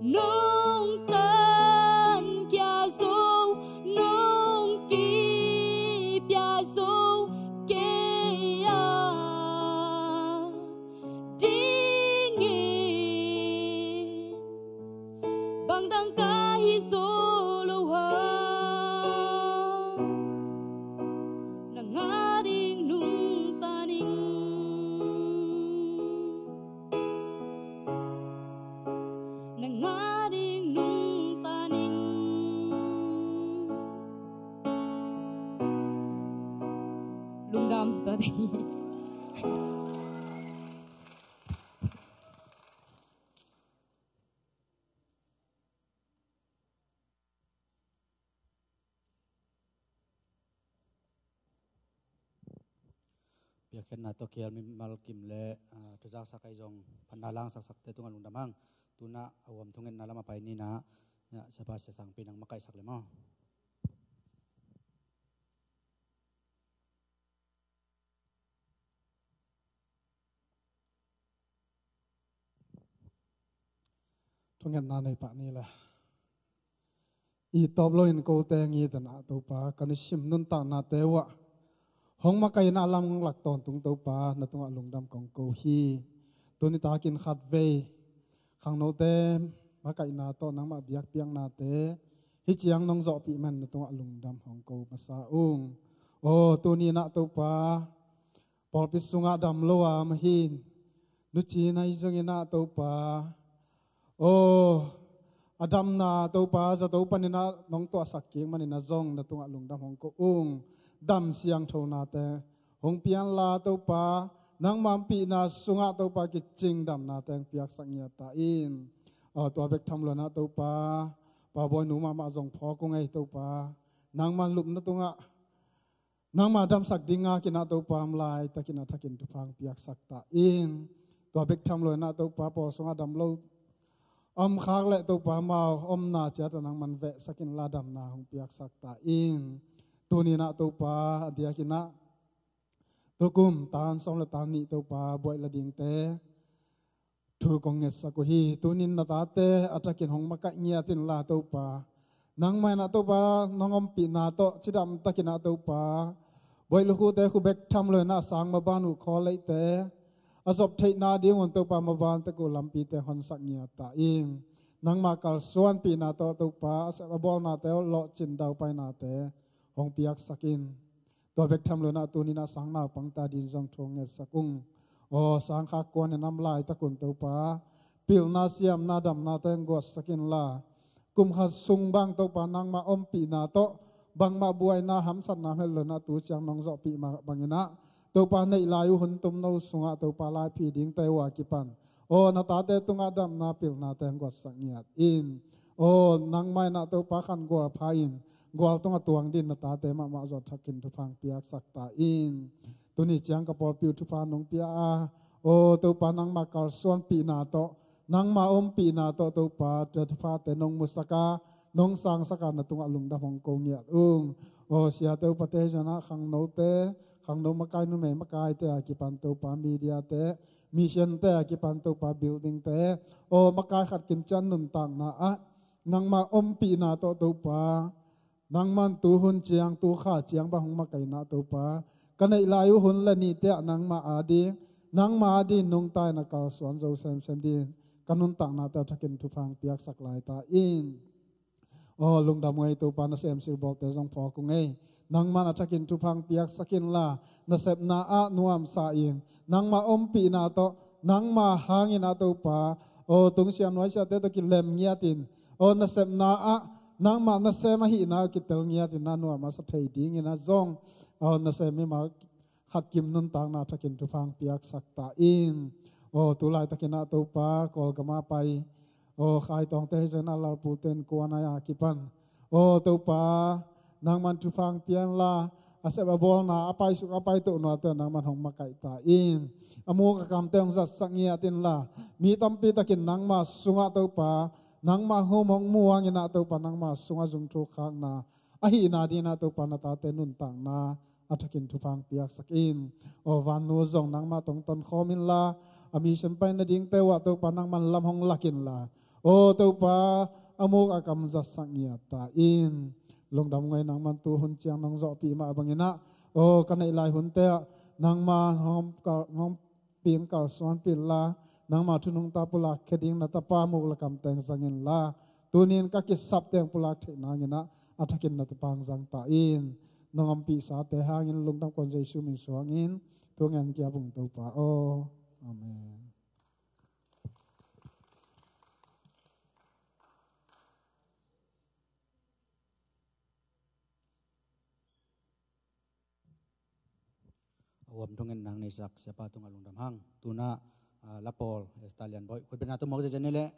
nong tankhia zo, nong kipia zo kei a dingin, bangdang ka hi zo lo hang, nang a ding nungta ning. Nang a ding nungta ning. Lungdam tua ding. Piakkhiatna tawh kial mimal kim le, ah, thuzaksak ahi zong phatna langsaksakte tungah lungdam hang. Tunah a huam thungetna lamah pai ni. Na, na, Siapa Sia Sangpi nang makaihsak le maw? Thungetna nei pah ni le. I tawp loin kote ngiat in ah Topa, kan i sim nuntaknate uh ah hong makaihna lam lak tawntung Topa, na tungah lungdam kong ko hi. Tuni takin khatvei khangnote makaihna tawh nangmah biakpiaknate hih ciang nong zawhpih man na tungah lungdam hong ko masa ung. Aw, tuni in ah Topa, pawlpi sungah dam lo a mahin nuci na hi zongin ah Topa, aw, a damna Topa zato panin ah nong tuahsak kik manin ah zong na tungah lungdam hong ko ung. Dam siangthonate hong pianla Topa, nangma ompihna sungah Topa kicing damnate hong piaksak ngiat ta in. Aw, tua bek tham loin ah Topa, Pa Bawi nu mahmah zong phawk ung ei Topa. Nangman lupna tungah nangma damsak ding ngakin ah Topa, om laitakin a thakin thupha hong piaksak ta in. Tua bek tham loin ah Topa, pawl sungah dam lo om khak leh Topa, amau omna ciat ah nangman vehsak inla damna hong piaksak ta in. Tuni in ah Topa, a diakin ah tukum tan sawm le tan nih Topa, buaih la dingte thu kong ngetsak uh hi. Tunin na tate a thakin hong makaih ngiat inla Topa, nangmah in ah Topa nong ompihna tawh cidam takin ah Topa, buaih lukhute khu bek tham loin ah sang maban uh khawleite a zop theihna ding un Topa, maban tek uh lampite honsak ngiat ta in. Nangma kalsuanpihna tawh Topa, a sep a bawlnate uh lawhcin daupainate hong piaksak in. Tua bek tham loin ah tunin ah sang naupangte adingin zong thu hong ngetsak ung. Aw, sang kha kuan in om laitak un Topa, pilna siamna damnate hong guatsak inla, kum khat sung bang Topa nangma ompihna tawh bangmah buaina hamsatna om het loin ah tu ciang nong zawhpih mah bangin ah Topa, neih lai uh hun tumno sungah Topa, laiphi dingte uh a kipan, aw, na tate tungah damna pilnate hong guatsak ngiat in. Aw, nangmah in ah Topa, khan gual pha in, gual tungah tuang dingin na tate mahmah zong a thakin thupha hong piaksak ta in. Tuni ciang ka pawlpi uh thupha nong pia a, aw Topa, nangma kalsuanpihna tawh, nangma ompihna tawh Topa, tua thuphate nong musak a, nong sangsak a, na tungah lungdam hong ko ngiat ung. Aw, siate upate, zong ah khangnote, khangno makai, numei makaite a kipan Topa, mediate, missionte a kipan Topa, buildingte, aw, makai khat kim ciat nuntakna ah nangma ompihna tawh Topa, nangman tu hun ciang, tu kha ciang bang hong makaihna Topa, ka neih lai uh hun le nite ah nangma ading, nangma ading nungta in a kalsuan zo semsem dingin ka nuntaknate a thakin thupha hong piaksak lai ta in. Aw, lungdam ung ei Topa, nasem silbawlte zong phawk ung ei. Nangman a thakin thupha hong piaksak inla, nasepna ah nuamsa in, nangma ompihna tawh, nangma hangin ah Topa, aw, tungsiah nuaisiahte tawh kilem ngiat in, aw, nasepna ah nangma nasem ahihna uh kitel ngiat in ah nuam a sa thei dingin ah zong, aw, nasem mimal khat kim nuntakna a thakin thupha hong piaksak ta in. Aw, tu laitakin ah Topa, Kawlgam ah pai, aw, Khai Tawngte hi zongin ah Lalpute innkuan a kipan, aw Topa, nangman thupha hong pia inla, a sep a bawlna a paisuk a paitoh nuamte nangman hong makaih ta in. A muk a kamte hong zatsak ngiat inla, mi tampi takin nangma sungah Topa, nangma hum hong muang in ah Topa, nangma sungah zungthuk khakna ahihna dingin ah Topa, na tate nuntakna a thakin thupha hong piaksak in. Aw, vannu zong nangmah tawh hong tonkhawm inla, a mission pai nadingte uh ah Topa, nangman lam hong lak inla, aw Topa, a muk a kam zatsak ngiat ta in. Lungdam ung ei, nangman tu hun ciang nong zawhpih mah bangin ah, aw, ka neih lai hunte ah nangma hong kal, hong ping kalsuanpih inla, nangma thu nungta pulakkhia ding na tapa muk le kamte hong zang inla, tunin ka kisapte hong pulak theih nangin ah a thakin na tapa hong zang ta in. Nong ompihsate hangin lungdam kong Jesu min suangin thu ngen kia bung Topa aw. Amen. A huam thungen nang neisak Siapa tungah lungdam hang. Tunah, ah, Lapawl Estalian Bawi khutbetna tawh muak zezen ni leh.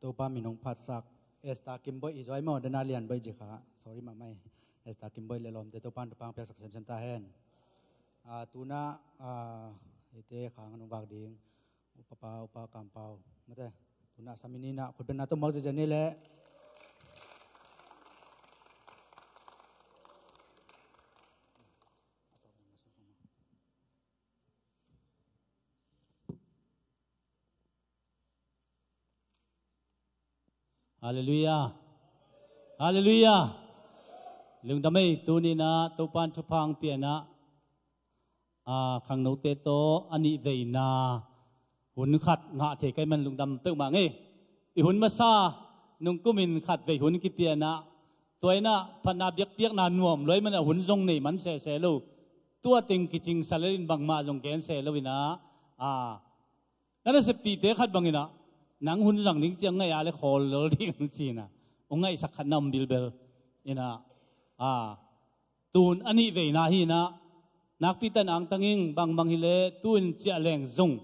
Topa min hong phatsak Esther Kimboih i zuai maw, dana lian boih jikha. Sorry mahmah. Esther Kimboih le lawmte Topa in thupha piaksak semsem ta hen. Ah, tuna, ah, ite khang nong vak ding. Upapa, upa kampau. Mate, tuna saminina khutbenna to mawk ziazia ni le. Halleluiah. Halleluiah. Lungdam ei, tuninah Topan thupha hong pianah, ah, khangnote tawh a nih veina hun khat ngah thei kai man lungdam peuhmah ngei. I hun masa nungkumin khat vei hun kipianah, tua inah phatna biakpiakna nuam luai manah hun zong nei man sese lo. Tua teng kicing salelin bangmah zong gen se lo inah, ah, na naseppihte khat banginah, nang hun zang ding ciang ngaih a le khawl lol ding cinah, hong ngaihsak khat na om bilbel. Inah, a, tun a nih veina hinah, nakpi tan angtang ing, bangbang hileh tun ciah leng zong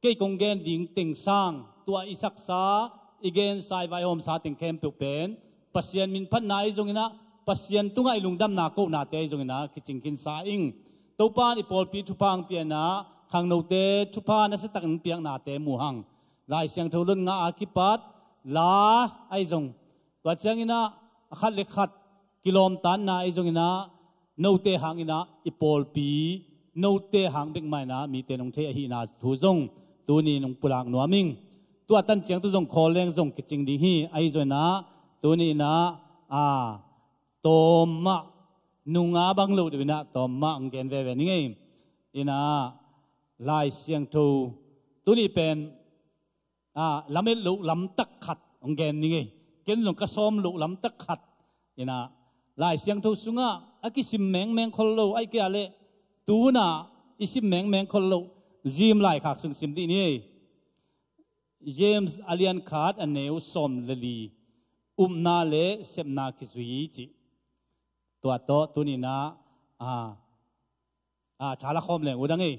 kei kong gen ding teng sang, tua i saksa, i gensa, i vaihawmsa teng khempeuh pen Pasian min phatna ahi zonginah, Pasian tungah i lungdamna kohnate ahi zonginah kicing khinsa ing. Topan i pawlpi thupha hong pianah, khangnote thupha nasiatakin hong piaknate mu hang. Lai Siangtho lotna a kipat la ahi zong, tua cianginah a khat le khat kilawmtatna ahi zonginah, note hanginah i pawlpi, note hang bek mah inah mite nong thei ahihna thu zong tuni nong pulak nuam ing. Tua tan ciang tu zong khawl leng zong kicing ding hi. Ahi zonginah tuni inah, a, tawmmah, nunga bang loh deuh inah tawmmah hong gen veve ni ngei. Inah Lai Siangtho tuni pen, a, lamet loh lamtak khat hong gen ni ngei. Ken zong ka sawm loh lamtak khat. Inah Lai Siangtho sungah a kisim mengmeng khol lo, aih kei a leh tunah i sim mengmeng khol loh Zim laikhak sung sim dih ni ei. James a lian khat a neu sawm le li, upna le sepna kizui cih. Tua tawh tuninah, a, a, tha la khawm leng uh dang ei.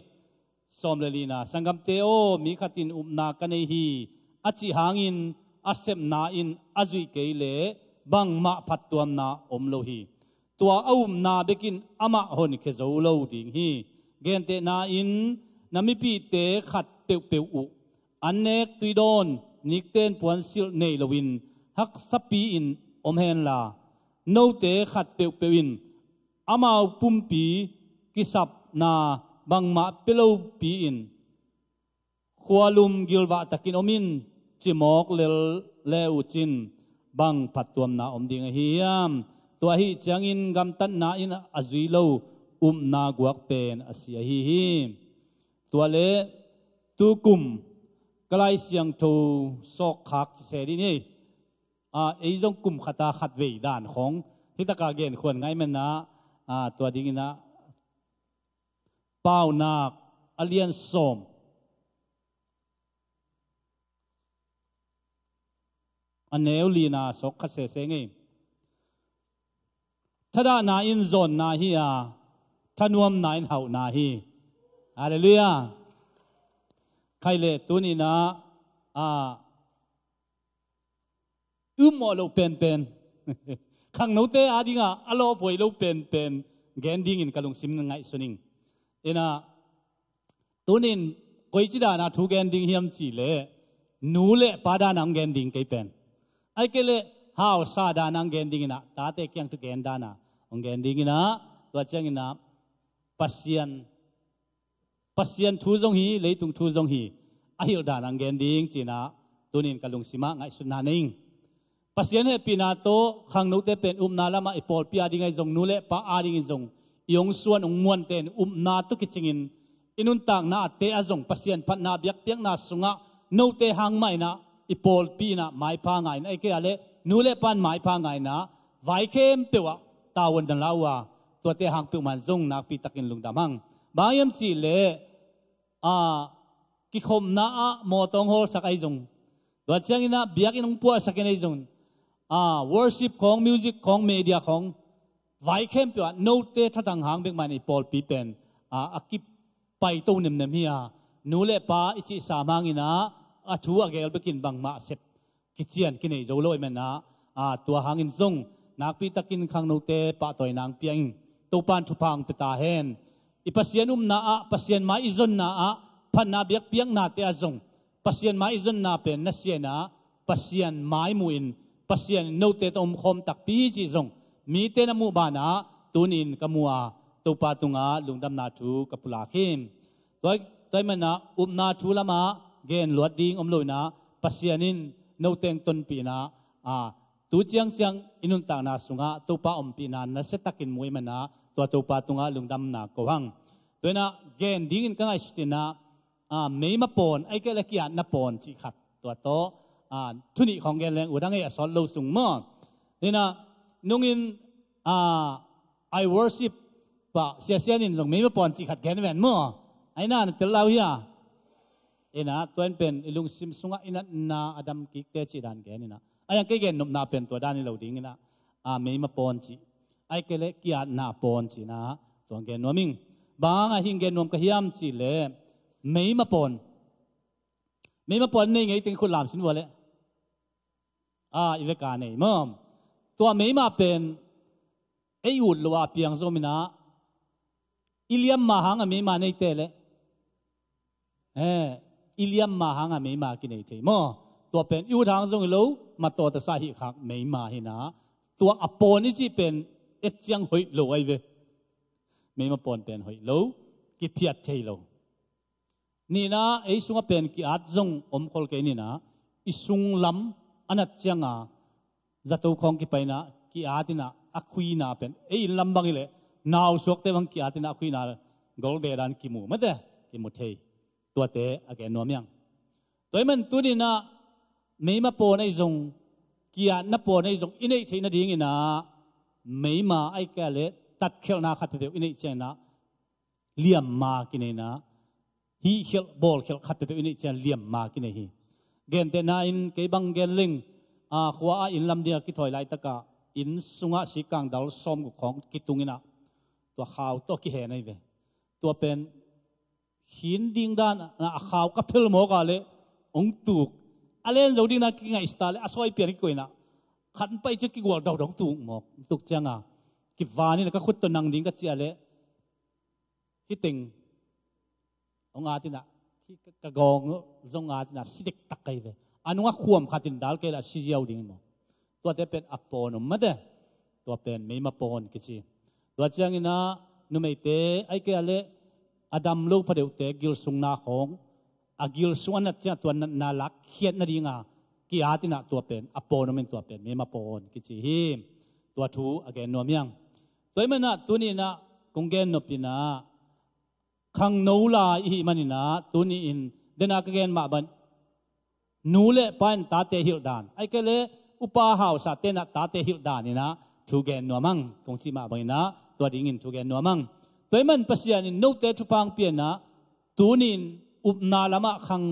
Sawm le lina, sanggamte aw, mi khatin upna ka nei hi a cih hangin a sepna in a zuih kei leh bangmah phattuamna om lo hi. Tua a upna bekin amah honkhia zo lo ding hi. Gentehna in na mipihte khat peuhpeuh uh an nek tuidawn, nikten puansilh nei loin haksapi-in om henla, note khat peuhpeuh in amau pumpi kisapna bangmah pia lopi-in khualum gilvah takin om in, cimawk lel le uh cin bang phattuamna om ding ahi hiam? Tua ahi ciangin gamtatna in a zui lo upna guak pen a si ahi hi. Tua le tukum ka Lai Siangtho sawkkhak cise dih ni. A, ei zong kum khata khat vei dan khong hitaka genkhuan ngai manah, a, tua dinginah Paunak a lian sawm a neu lina sawk khat sese ngei. Thadahna in zawnna hi a, thanuamna in hauhna hi. Halleluiah. Khai le tuninah, a, i upmawh loh penpen, khangnote adingah a lawphuai loh penpen gen dingin ka lungsim ngaihsun ing. Inah tunin koici dana thu gen ding hiam cihleh nu le pa dana hong gen ding kei pen. Aih kei leh hausa dana hong gen dinginah tate kiang thu gen dana hong gen dinginah, tua cianginah Pasian Pasian thu zong hi, leitung thu zong hi, a hilh dan ang gen ding cinah tunin ka lungsimah ngaihsutna nei ing. Pasian hehpihna tawh khangnote pen upna lamah i pawlpi a ding ahi zong, nu le pa a dingin zong i hong suan hong muante in upna tawh kicingin i nuntakna a te a zong Pasian phatna biakpiakna sungah note hang mah inah i pawlpi inah maipha ngaina, aih kei a leh nu le pan maipha ngaina vai khempeuh ah tavuan dan la uh a, tuate hang peuhmah in zong nakpitakin lungdam hang. Bang hiam cihleh, a, kikhopna ah mawtaw hong hawlsak ahi zong, tua cianginah biakinn hong puahsak in ahi zong, a, worship khawng, music khawng, media khawng, vai khempeuh ah note thatang hang bek mah in i pawlpi pen, a, a kipaito nemnem hi a, nu le pa i cihsa hanginah a thu a gel bekin bangmah sep kician kinei zo lo ahih manin ah, tua hangin zong nakpi takin khangnote pahtawi nang pia ing. Topa'n thupha hong pia ta hen. I Pasian upna ah, Pasian mai i zonna ah, phatna biakpiaknate ah zong Pasian mai i zonna pen nasia in ah, Pasian mai mu in, Pasian in note tawh omkhawm takpi hi cih zong mite na muh banah tuni-in ka mu a, Topa tungah lungdamna thu ka pulak hi. Tua, tua ahih manin ah upna thu lamah gen luat ding om lo in ah, Pasian in note hong tonpih in ah, a, tu ciangciang i nuntakna sungah Topa ompihna nasia takin mu ahih manin ah, tua Topa tungah lungdamna ko hang. Tua in ah gen dingin ka ngaihsut in ah, a, meima pawn, ahih kei leh ki-atna pawn cih khat, tua tawh, a, thu nih khawng gen leng ut hang ei, a sawt lo sung maw. Tua in ah nungin, a, I worship, pa, Sia Sian in zong meima pawn cih khat gen ven maw. Ahi na, na tel lau hia? Ina, tua in pen i lungsim sungah i natna a dam kikte cih dan gen in ah. Ahi hang kei gen nopna pen tua dan hi lo ding in ah, a, meima pawn cih, ahih kei leh ki-atna pawn cih in ah, tua gen nuam ing. Bang hang a hih gen nuam ka hiam cih leh, meima pawn, meima pawn nei ngei teng khut lam sin vua leh, a, i vek a nei maw. Tua meima pen ei ut lo a piang zong om in ah, i liamma hang a meima nei teh leh, eh, i liamma hang a meima kinei thei maw. Tua pen i ut hang zong hi lo, matawh tasa hih khak meima hi in ah, tua a pawn i cih pen et ciang hoih lo ahi ve. Meima pawn pen hoih lo, kiphiat thei lo. Nihna, ei sungah pen ki-at zong om khol kei in ah, i sunglam a nat ciang a, zato khawng kipai in ah ki-at in ah, a khuina pen ei inn lam bang hi leh, nausuakte bang ki-at in ah a khuina golbe dan kimu mate, kimu thei. Tuate a gen nuam hi hang. Tua ahih manin tuni in ah meima pawn ahi zong, ki-atna pawn ahi zong i neih theih nading in ah, meima ahih kei leh tatkhelhna khat peuhpeuh i neih ciang in ah, liamma kinei in ah, hihkhelh bawlkhelh khat peuhpeuh i neih ciang liamma kinei hi. Gentehna in kei bang gen leng, a, khua ah inn lam ding a kithawi laitak ah inn sungah sikkang dal sawmguk khawng kitung in ah, tua khau tawh kihen ahi ve. Tua pen khin ding dan a, a khau ka phel mawk a leh hong tuk. A len zo ding dan kingaihsut a leh a sawi pian kikoih in ah, khat pai ciang kigual daudau hong tuk mawk. Tuk ciang a, kivan in ah ka khut tawh nang ding ka cih a leh, hih teng hong at in ah, hih ka, ka gawng zong at in ah, si dektak ahi ve. A nungah khuam khat in dal kei leh a si ziau ding maw. Tuate pen a pawn om mate. Tua pen meima pawn kici. Tua ciang in ah numeite, ahih kei leh a dam lo phadeuhte gilsungna khawng, a gilsung a nat ciang tua natna lakkhiat nading a ki-at in ah, tua pen a pawn om in, tua pen meima pawn kici hi. Tua thu a gen nuam hi hang. Tua ahih manin ah tuni in ah kong gen nop in ah, khangno lai i hih manin ah, tuni in, den a ka gen mah bang, nu le pa in tate hilh dan, ahih kei leh upa hausate in ah tate hilh dan in ah thu gen nuam hang, kong cih mah bang in ah, tua dingin thu gen nuam hang. Tua ahih manin Pasian in note thupha hong pia in ah, tuni in upna lamah khang,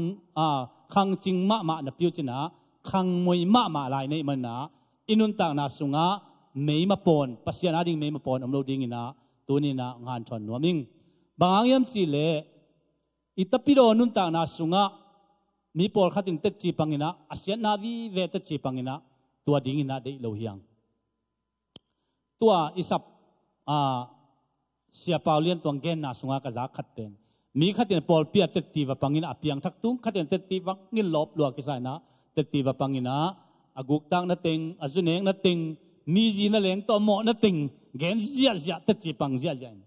a, khangcing mahmah napi uh cih in ah, khangmoi mahmah lai na hih manin ah, i nuntakna sungah meima pawn, Pasian ading meima pawn om lo ding in ah, tuni in ah hong hanthawn nuam ing. Bang hang hiam cih leh, i tapidaw nuntakna sungah mi pawlkhat in tetci pang in ah, a siatna vive tetci pang in ah, tua ding in ah deih lo hi hang. Tua i sap, a, Sia Pau Lian Tuang genna sungah ka zak khat pen, mi khat in pawlpi ah tetti va pang in ah a piangthak tung, khat in tetti va pang in lawp lua kisa in ah, tetti va pang in ah, a guktakna teng, a zu nekna teng, mi zi na leng tawh a mawhna teng gen ziahziah, tetci pang ziahziah in.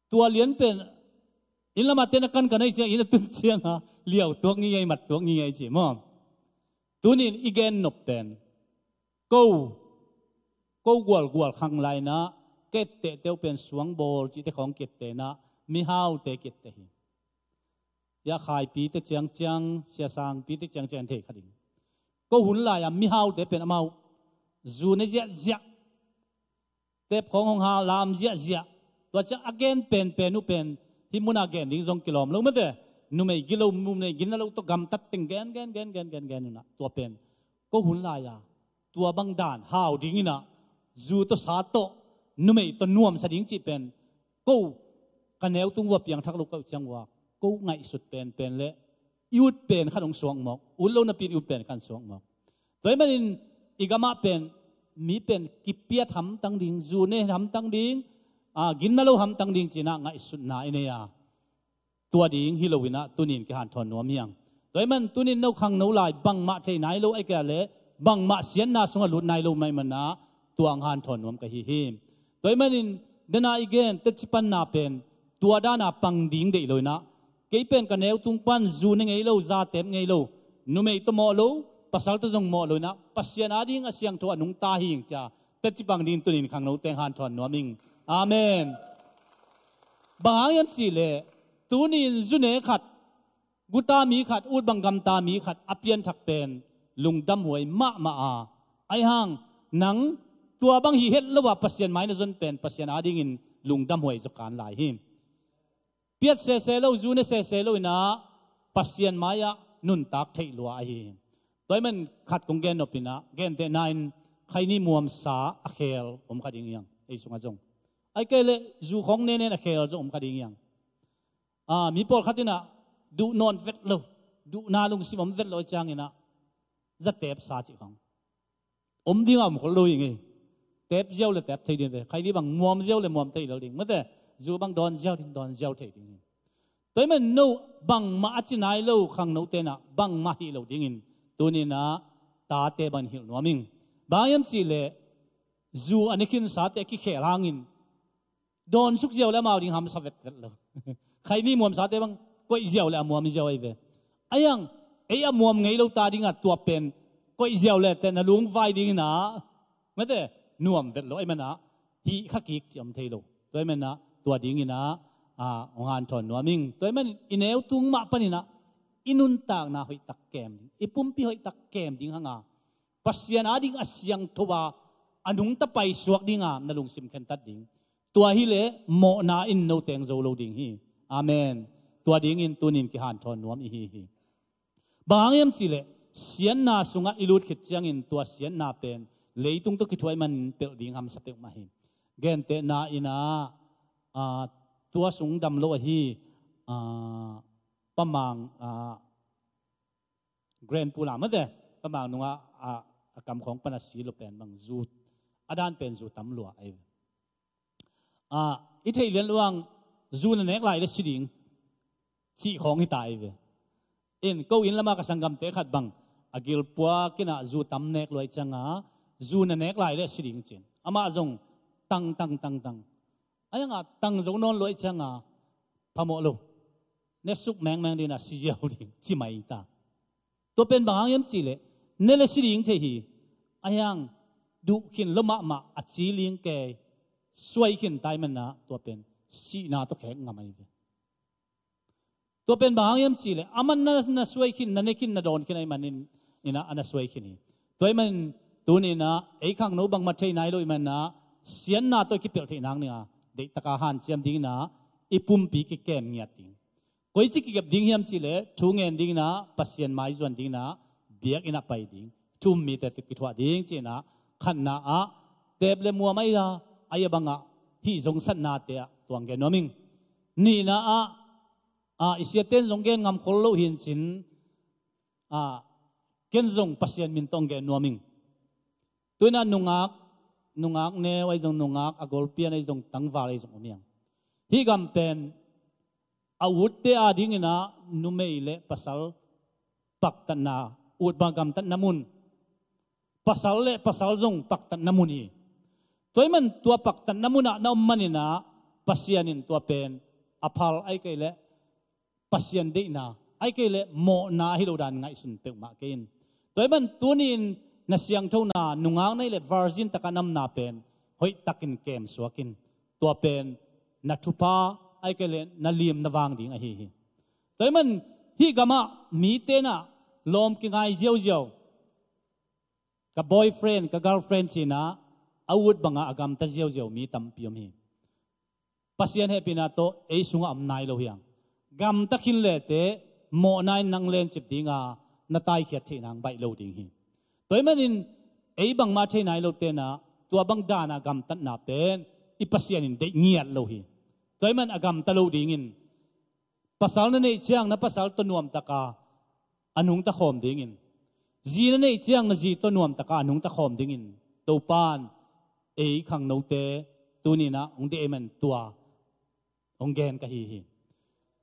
Tua lian pen, inn lamah te na kankan ahi ciang, inn a tun ciang a liau tuak ngingei, mat tuak ngingei ci maw. Tuni in i gen nop pen, ko, ko gualgual khang lai in ah, ka ettehte uh pen suangbawl cihte khawng ka etteh in ah, mihaute ka etteh hi. Sia Khaipi te ciangciang, Sia Sangpi te ciangciang thei kha ding. Ko hun lai-a mihaute pen amau zu ne ziahziah, tep khawng hong ha lam ziahziah. Tua ciang a gen penpen uh pen, hih munah gen ding zong kilawm lo mate. Numei gilo, numei gina lo tawh gamtat teng gen, gen, gen, gen, gen, gen un ah, tua pen ko hun lai-a tua bang dan hau ding in ah, zu tawh sa tawh, numei tawh nuamsa ding cih pen, ko ka neu tung vua piangthak lo ka uh ciang vua, ko ngaihsut penpen le i ut pen khat hong suak mawk, ut lo napi in i ut pen khat hong suak mawk. Tua ahih manin i gamah pen mi pen kipiat hamtang ding, zu ne hamtang ding, a, ginna lo hamtang ding ci-in ah ngaihsutna i nei a, tua ding hi lo-in ah tuni-in kihanthawn nuam hi hang. Tua ahih manin tuni-in no khangno lai bangmah thei nai lo, ahih kei leh bangmah siatna sungah lut nai lo mah ahih manin ah tua hong hanthawn nuam ka hi hi. Tua ahih manin dena i gen teci panna pen tua dana pang ding deih lo-in ah, kei pen ka neu tung pan zu ne ngei lo, za tep ngei lo, numei tawh mawh lo, pasal tawh zong mawh lo-in ah, Pasian ading a siangtho a nungta hi ing ci-a teci pang dingin tuni-in khangnote hong hanthawn nuam ing. Amen. Bang hang hiam cih leh tuni-in zu ne khat, guta mi khat, ut bang gamta mi khat a pianthak pen lungdamhuai mahmah a, ahih hang nang tua bang hi het lo a Pasian mai na zon pen Pasian adingin lungdamhuai zaw kan lai hi. Piat sese lo, zu ne sese lo-in ah Pasian mai-ah nuntak theih lua ahi hi. Tua ahih manin khat kong gen nop in ah, gentehna in khaini muamsa a khel om kha ding hi hang, ei sungah zong. Ahih kei leh zu khawng nenen a khel zong om kha ding hi hang. A, mi pawlkhat in ah duh nawn vet lo, duhna lungsim om vet lo ahih ciangin ah za tep sa cih khawng om ding a om khol lo hi ing ei. Tep ziau le tep thei ding ve. Khaini bang muam ziau le muam thei lo ding. Mate, zu bang dawn ziau ding, dawn ziau thei ding hi. Tua ahih manin no bangmah a ci nai lo khangnote in ah bangmah hih lo dingin tuni-in ah tate bangin hilh nuam ing. Bang hiam cih leh zu a ne khinsate a kikhel hangin dawn suk ziau le amau ding hamsa vetvet lo. Khaini muamsate bang koih ziau le a muam ziau ahi ve. Ahih hang ei a muam ngei lo ta dingah tua pen koih ziau le teh na lungvai dingin ah, mate, nuam vet lo ahih manin ah hih kha kik cih om thei lo. Tua ahih manin ah tua dingin ah, a, hong hanthawn nuam ing. Tua ahih manin i neu tung mah panin ah i nuntakna hoihtak kem ding, i pumpi hoihtak kem ding hang a, Pasian ading a siangtho a, a nungta paisuak ding a na lungsim khentat ding. Tua hi leh mawhna in no teng zo lo ding hi. Amen. Tua dingin tuni-in kihanthawn nuam i hi hi. Bang hang hiam cih leh siatna sungah i lut khit ciangin tua siatna pen leitung tawh kithuah ahih manin pelh ding hamsa peuhmah hi. Gentehna in ah, a, tua sung dam lo ahi, a, Pa Mang, a, Grand Pula mate, Pa Mang nungah, a, a kam khawng pan a si lo pen bang zu, a dan pen zu tam lua ahi ve. A, i theih lian lo hang, zu na nek lai le si ding cih khawng hi ta ahi ve. In ko inn lamah ka sanggamte khat bang a gilpuak in ah zu tam nek lua ahih ciangin ah zu na nek lai le si ding ci-in amah zong tang tang tang tang. Ahih hang a tang zo nawn lua ahih ciangin a phamawh lo. Ne suk mengmeng ding a si ziau ding ci mai ta. Tua pen bang hang hiam cih leh ne le si ding thei hi. Ahih hang duh khin lua mahmah a ci ling kei, suai khin ta ahih manin ah tua pen sihna tawh khek ngam ahi ve. Tua pen bang hang hiam cih leh aman na, na suai khin, na ne khin, na dawn khin ahih manin in ah a na suai khin hi. Tua ahih manin tuni in ah ei khangno bangmah thei nai lo ahih manin ah siatna tawh i kipelh theih nading a deihtak a hanciam ding in ah i pumpi kikem ngiat ding. Koici kikep ding hiam cih leh thu ngen ding in ah, Pasian maizuan ding in ah, biakinn ah pai ding, thu um mite tawh kithuah ding ci-in ah, khatna ah teep le muam ahi a, ahi a bangah hih zongsatnate ah tua hong gen nuam ing. Nihna ah, a, i siate in zong gen ngam khol lo hi in cin, a, ken zong Pasian min tawh hong gen nuam ing. Tu in ah nungak, nungak neu ahi zong, nungak a golpian ahi zong, tangval ahi zong om hi hang. Hih gam pen a utte a ding in ah numei le pasal paktatna, ut bang gamtatna mun, pasal le pasal zong paktatna mun hi. Tua ahih manin tua paktatna mun ah na om manin ah Pasian in tua pen a phal, ahih kei leh Pasian deihna, ahih kei leh mawhna ahi lo dan ngaihsun peuhmah kei in. Tua ahih manin tuni in na siangthona, nungak na hih leh virgin tak a na omna pen hoihtakin kem suak in. Tua pen na thupha, ahih kei leh na lim na vang ding ahi hi. Tua ahih manin hih gamah mite in ah lawm kingai ziauziau, ka boyfriend, ka girlfriend ci-in ah a ut bangah a gamta ziauziau mi tampi om hi. Pasian hehpihna tawh ei sungah om nai lo hi hang. Gamta khin le teh mawhna in nang lencip ding a, na taikhiat theih nang baih lo ding hi. Tua ahih manin ei bangmah thei nai lote in ah tua bang dan a gamtatna pen i Pasian in deih ngiat lo hi. Tua ahih manin a gamta lo dingin pasal na neih ciang na pasal tawh nuamtak a a nungta khawm dingin, zi na neih ciang na zi tawh nuamtaka a nungta khawm dingin Topan ei khangnote tuni-in ah hong deih ahih manin tua hong gen ka hi hi.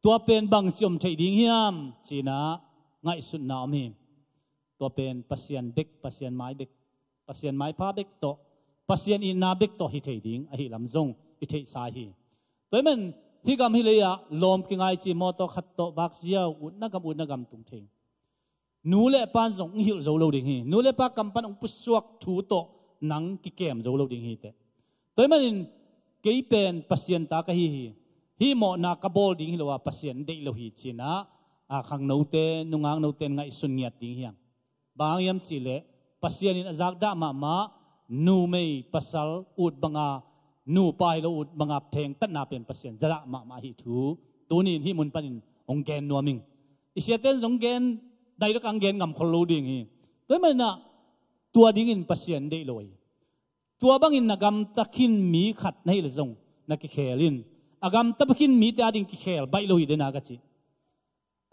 Tua pen bangci om theih ding hiam ci-in ah ngaihsutna om hi. Tua pen Pasian bek, Pasian mai bek, Pasian maipha bek tawh, Pasian itna bek tawh hi thei ding ahih lam zong i theihsa hi. Tua ahih manin hih gam hih lei-ah lawm kingai ci mawtaw khat tawh vak ziau, utna gam utna gam tung thei. Nu le pa in zong hong hilh zo lo ding hi. Nu le pa kam pan hong pusuak thu tawh nang kikem zo lo ding hi teh. Tua ahih manin kei pen Pasian ta ka hi hi. Hih mawhna ka bawl ding hi lo a, Pasian deih lo hi ci-in ah, a, khangnote, nungaknote in ngaihsun ngiat ding hi hang. Bang hang hiam cih leh Pasian in a zakdah mahmah numei pasal ut banga, nupa hi lo ut banga thengtatna pen Pasian zadah mahmah hi thu tuni-in hih mun panin hong gen nuam ing. I siate in zong gen, daidok ang gen ngam khol lo ding hi. Tua ahih manin ah tua dingin Pasian deih lo hi. Tua bangin na gamta khin mi khat na hih leh zong na kikhel in. A gamta khin mite ading kikhel baih lo hi dena ka ci.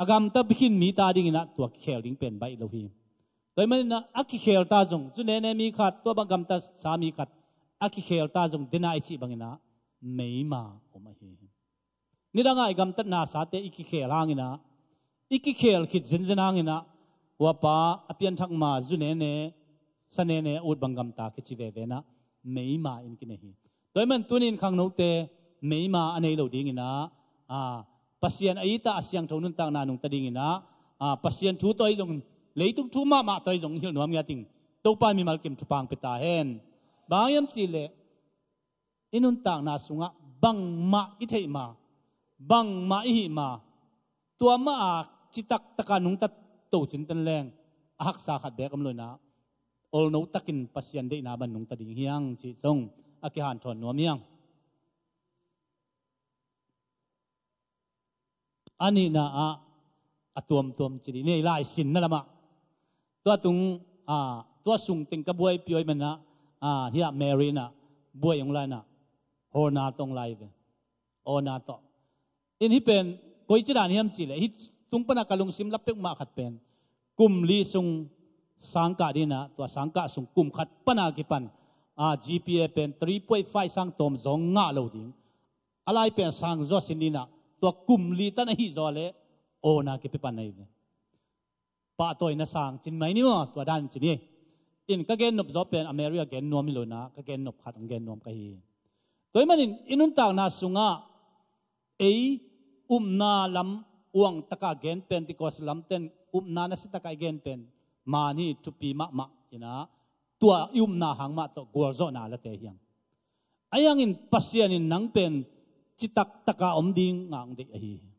A gamta khin mite adingin ah tua kikhel ding pen baih lo hi. Tua ahih manin ah a kikhel ta zong, zu nene mi khat, tua bang gamta sa mi khat a kikhel ta zong, dena i cih bangin ah meima om ahi hi. Nidang a i gamtatna sate i kikhel hangin ah, i kikhel khit zenzen hangin ah, uapa a pianthak ma, zu nene, sa nene, ut bang gamta kici veve in ah meima in kinei hi. Tua ahih manin tuni-in khangnote meima a nei lo dingin ah, a, Pasian a it a, a siangtho nuntakna nungta dingin ah, a, Pasian thu tawh ahi zong, leitung thu mahmah tawh ahi zong hilh nuam ngiat ing. Topa in mimal kim thupha hong pia ta hen. Bang hang hiam cih leh i nuntakna sungah bangmah i theih ma, bangmah i hih ma, tua mah a citak taka nungta to cinten leng a haksa khat beek om lo-in ah, olno takin Pasian deihna bang nungta ding hi hang cih zong a kihanthawn nuam hi hang. A nihna ah a tuamtuam ci dih ni, laisinna lamah. Tua tung, a, tua sung teng ka buaipih uh ahih manin ah, a, hiah Mary in ah buai hong la-in ah, Hona tawh hong la hi ve. Hona tawh. In hih pen koici dan hiam cih leh, hih tung pan a ka lungsim lap peuhmah khat pen kum li sung sangkah dingin ah, tua sangkah sung kum khat pan a kipan, a, G P A pen three point five sang tawm zong ngah lo ding. A lai pen sang zaw sin dingin ah, tua kum li tan ahih zaw leh Hona kipia pan ahi ve. Pahtawina sang cin mai ni maw, tua dan cin hi. In ka gennop zaw pen a Mary a gen nuam hi lo-in ah, ka gennop khat hong gen nuam ka hi. Tua ahih manin i nuntakna sungah ei upna lam uang taka gen, Pentecost lamten upna nasia taka i gen pen man hi, thupi mahmah in ah, tua i upna hang mah tawh gualzawhna late hi hang. Ahi hangin Pasian in nang pen citak taka om ding a hong deih ahi hi.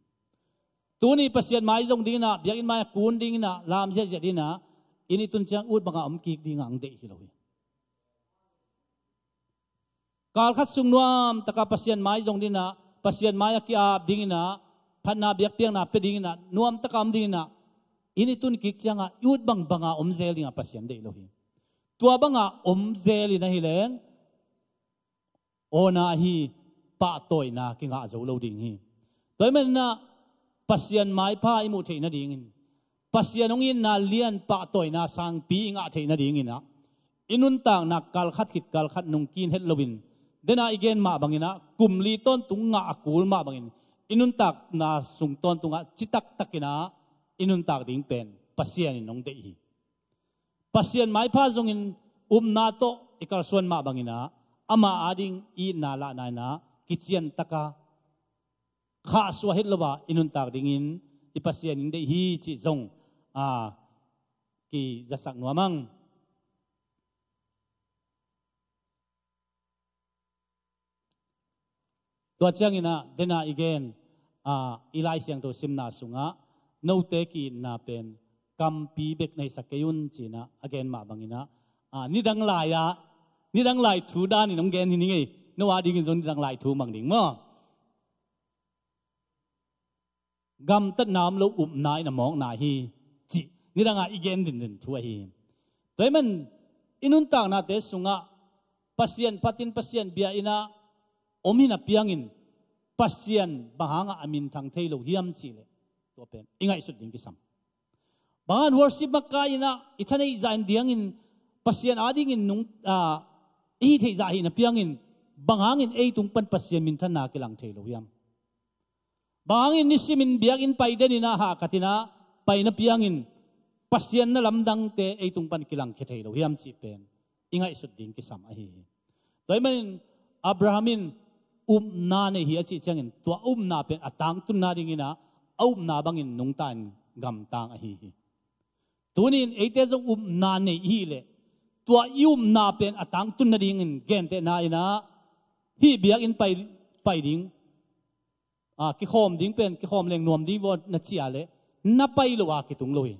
Tuni Pasian mai zong dingin ah, biakinn mai a kun dingin ah, lam ziahziah dingin ah, inn i tun ciang ut banga om kik ding a hong deih hi lo hi. Kal khat sung nuam taka Pasian mai zong dingin ah, Pasian mai a ki-ap dingin ah, phatna biakpiakna pia dingin ah, nuam taka om dingin ah, inn i tun kik ciangah i ut bangbanga om zel dingah Pasian deih lo hi. Tua banga om zel in ahi leng, Hona ahi pahtawina kingah zo lo ding hi. Tua ahih manin ah Pasian maipha i muh theih nadingin, Pasian hong itna lian pahtawina sangpi i ngah theih nadingin ah, i nuntakna kal khat khit kal khat nungkin het loin, dena i gen mah bangin ah, kum li tawntung ngah a kul mah bangin, i nuntakna sung tawntungah citak takin ah i nuntak ding pen Pasian in hong deih hi. Pasian maipha zongin upna tawh i kalsuan mah bangin ah, ama ading i itna lahna in ah kician taka khahsuah het lo a i nuntak dingin i Pasian in deih hi cih zong, a, kizasak nuam ing. Tua ciangin ah, dena i gen, a, i Lai Siangtho simna sungah, note ki-itna pen kampi bek na hisak kei un ci-in ah a gen mah bangin ah, a, nidang lai-ah, nidang lai thu danin hong gen hi ning ei, no adingin zong nidang lai thu mang ding maw? Gamtatna om lo upna in a mawkna hi, cih nidangah i gen dindin thu ahi hi. Tua ahih manin i nuntaknate sungah Pasian phatin, Pasian bia-in ah om hi napi-in Pasian bang hangah a minthang thei lo hiam cih leh, tua pen i ngaihsut ding kisam. Bang hang worship makaih in ah i thaneih zah in diangin Pasian adingin nung, ah, i hih theih zah ahih na piangin bang hangin ei tung pan Pasian minthanna kilang thei lo hiam? Bang hangin nisimin biakinn pai den in ah hahkat in ah pai na piangin Pasian na lamdangte ei tung pan kilangkhia thei lo hiam cih pen i ngaihsut ding kisam ahi hi. Tua ahih manin Abraham in upna nei hi a cih ciangin tua upna pen a tangtunna dingin ah a upna bangin nungta in gamtang ahi hi. Tuni in eite zong upna nei i hih leh tua i upna pen a tangtun nadingin gentehna in ah hih biakinn pai, pai ding, ah, kikhawm ding pen kikhawm leng nuam ding vaw na ci a leh na pai lo a kitung lo hi.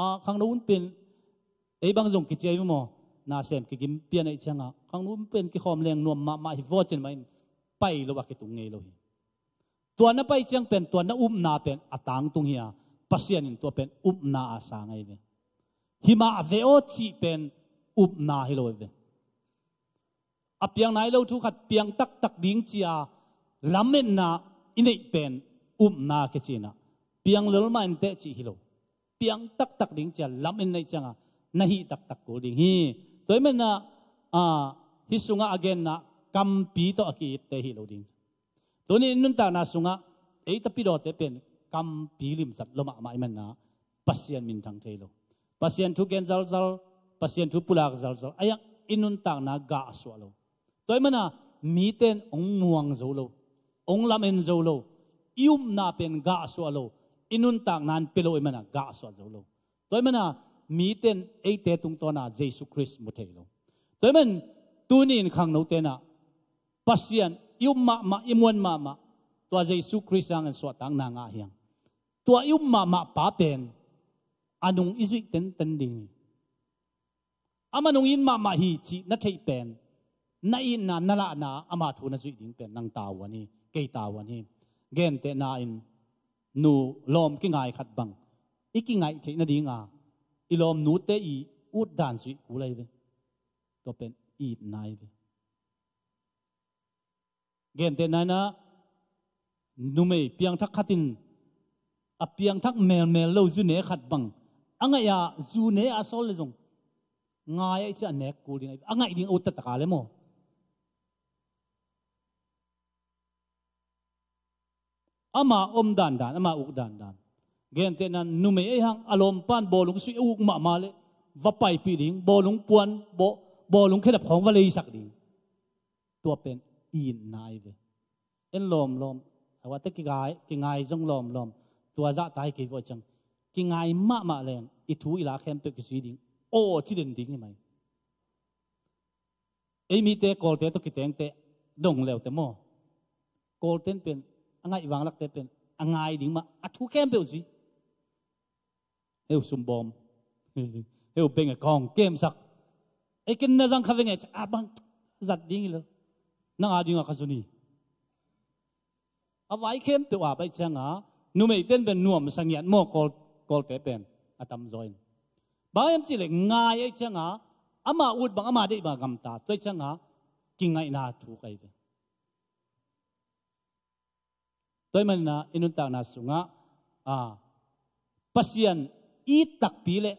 Ah, khangno hun pen ei bang zong kici a hi maw, nasem kigim pian ahih ciangah khangno hun pen kikhawm leng nuam mahmah hi vaw cin mah in pai lo a kitung ngei lo hi. Tua na pai ciang pen tua na upna pen a tangtung hi a, Pasian in tua pen upna a sang ahi ve. Hi mah ve aw cih pen upna hi lo ahi ve. A piang nai lo thu khat piang taktak ding ci a lametna i neih pen upna kici in ah piang lel mah inteh cih hi lo. Piang taktak ding ci a lametna i neih ciangah na hih taktak kul ding hi. Tua ahih manin ah, ah, hih sungah a genna kampi tawh a ki-itte hi lo ding. Tuni in nuntakna sungah ei tapidawte pen kampi limsat lo mahmah ahih manin ah Pasian minthang thei lo. Pasian thu gen zalzal, Pasian thu pulak zalzal, a iang i nuntakna gah suah lo. Tua ahih manin ah mite in hong muang zo lo, hong lamen zo lo, i upna pen gah suah lo, i nuntakna in pia lo ahih manin ah gah suah zo lo. Tua ahih manin ah mite in eite tungtawn ah Jesu Khrist mu thei lo. Tua ahih manin tuni in khangnote in ah Pasian i up mahmah, i muan mahmah tua Jesu Khrist hangin suahtakna ngah hi hang. Tua i up mahmah pa pen a nung i zuih tenten ding hi. Amah nung it mahmah hi cih na theih pen, na itna na lahna ama thu na zuih ding pen nang tavuan hi, kei tavuan hi. Gentehna in nu lawm kingai khat bang i kingaih theih nadinga i lawmnute i utdan zuih kul ahi ve. Tua pen itna ahi ve. Gentehna in ah numei piangthak khat in a piangthak melmel lo zune khat bang a ngaih a, zune a sawl le zong ngai ahih ciang a nek kul ding, a ngaih ding a ut taktak a le maw. Ama om dandan, ama uk dandan. Gentehna numei ahih hang a lawmpan bawlung suih a uk mahmah le va paipih ding, bawlung puan, baw-, bawlung khedap khawng va leisak ding. Tua pen itna ahi ve. En lawmlawm, a vate kingai, kingai zong lawmlawm. Tua zahta hi kei vawh ciang kingai mahmah leng i thu i la khempeuh kizui ding, aw ci den ding hi mai. Ei mite Kawlte tawh kitengte dong leute maw, Kawlten pen a ngaih vanglakte pen a ngai ding mah, a thu khempeuh zui. Heu sumbawm, heu beng a kawng kemsak. Ei ken na zang kha veng e, a bang zat ding hi lo. Nang a dinga ka zun hi. A vai khempeuh a pai cianga numeiten pen nuamsa ngiat maw, Kawl, Kawlte pen a tamzaw in. Bang hiam cihleh ngai ahih cianga ama ut bang, ama deih bang a gamta, tua ahih cianga kingaihna thu kai ve. Tua ahih manin ah i nuntakna sungah, a, Pasian it takpi le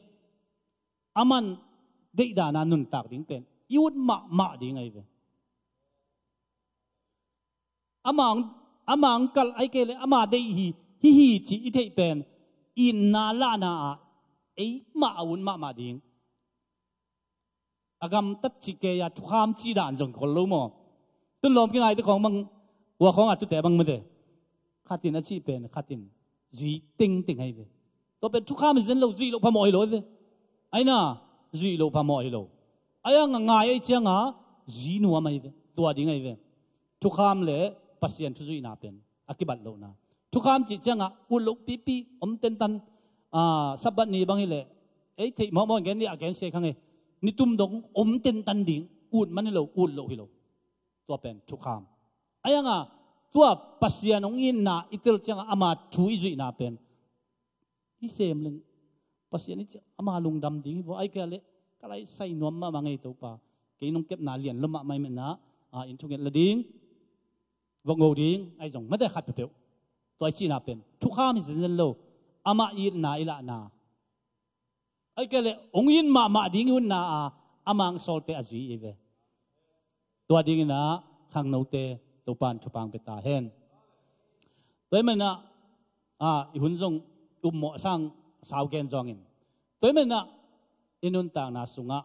aman deih dana nuntak ding pen i ut mahmah ding ahi ve. Amah, amah kalh ahih kei le ama deih hi, hi hi cih i theih pen itna lahna ah eimah a ut mahmah ding. A gamtat cih kei a thukham cih dan zong khol lo maw. Tun lawm kingaite khawng bang, ua khawng a tute bang mate. Khatin a cih pen khatin zui tengteng ahi ve. Tua pen thukham hi zen lo, zuih loh phamawh hi lo ahi ve. Aina, zuih loh phamawh hi lo. Ahi hanga ngai ahih cianga zui nuam ahi ve. Tua ding ahi ve. Thukham le Pasian thuzuihna pen a kibat lohna. Thukham cih cianga ut loh pipi om tentan, ah, Sabbath ni bang hileh ei theih mawhmawh gen ni a gen sia kha nge. Nitum dong om tentan ding, ut man hi lo, ut loh hi lo. Tua pen thukham. Ahi hanga tua Pasian hong itna i tel cianga ama thu i zuihna pen i sem leng Pasian i ciah ama lungdam ding hi vua, ahih kei leh ka lai sai nuam mahmah ngei Topa. Kei nong kepna lian lo mahmah ahih manin ah, in thunget la ding, vok ngo ding, ahi zong mate khat peuhpeuh. Tua i cihna pen thukham hi zenzen lo. Amah itna i lahna, Ahih kei leh hong it mahmah ding i utna a, a mang sawlte a zui i ve. Tua dingin ah khangnote Topa'n thupha hong pia ta hen. Tua ahih manin ah, a, i hun zong upmawh sang sau gen zawngin. Tua ahih manin ah i nuntakna sungah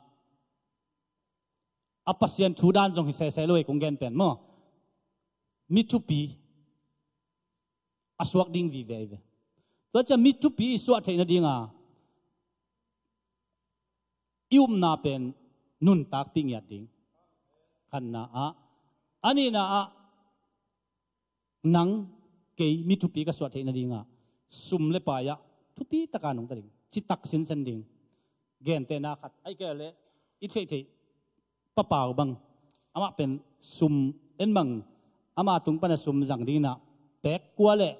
a Pasian thu dan zong hi sese lo ei, kong gen pen maw. Mi thupi a suak ding vive i ve. Tua ciang mi thupi i suah theih nadinga i upna pen nuntakpih ngiat ding. Khatna ah, a nihna ah, nang kei mi thupi ka suah theih nadingah sum le pai ah thupi taka nungta ding, citak sinsen ding. Gentehna khat, ahih kei leh i theihtheih Pa Pau bang, amah pen sum en bang, ama tung pana sum zang dingin ah pek kua le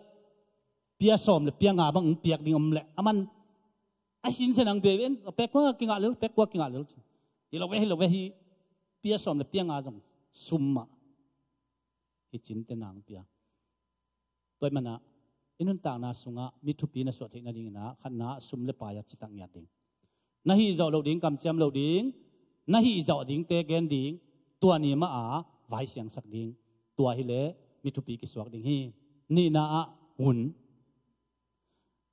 pia sawm le pia nga bang hong piak ding om leh, aman a sinsen ang pia ve, pek kua kingah lel, pek kua kingah lel. Hi lo ve, hi lo ve, hi pia sawm le pia nga zong sum mah hi cinte nang pia. Tua ahih manin ah i nuntakna sungah mi thupi na suah theih nadingin ah khatna ah sum le pai ah citak ngiat ding. Na hih zawh loh ding, kamciam loh ding, na hih zawh dingte gen ding, tua ni mah a vaisiangsak ding. Tua hi leh mi thupi kisuak ding hi. Nihna ah hun.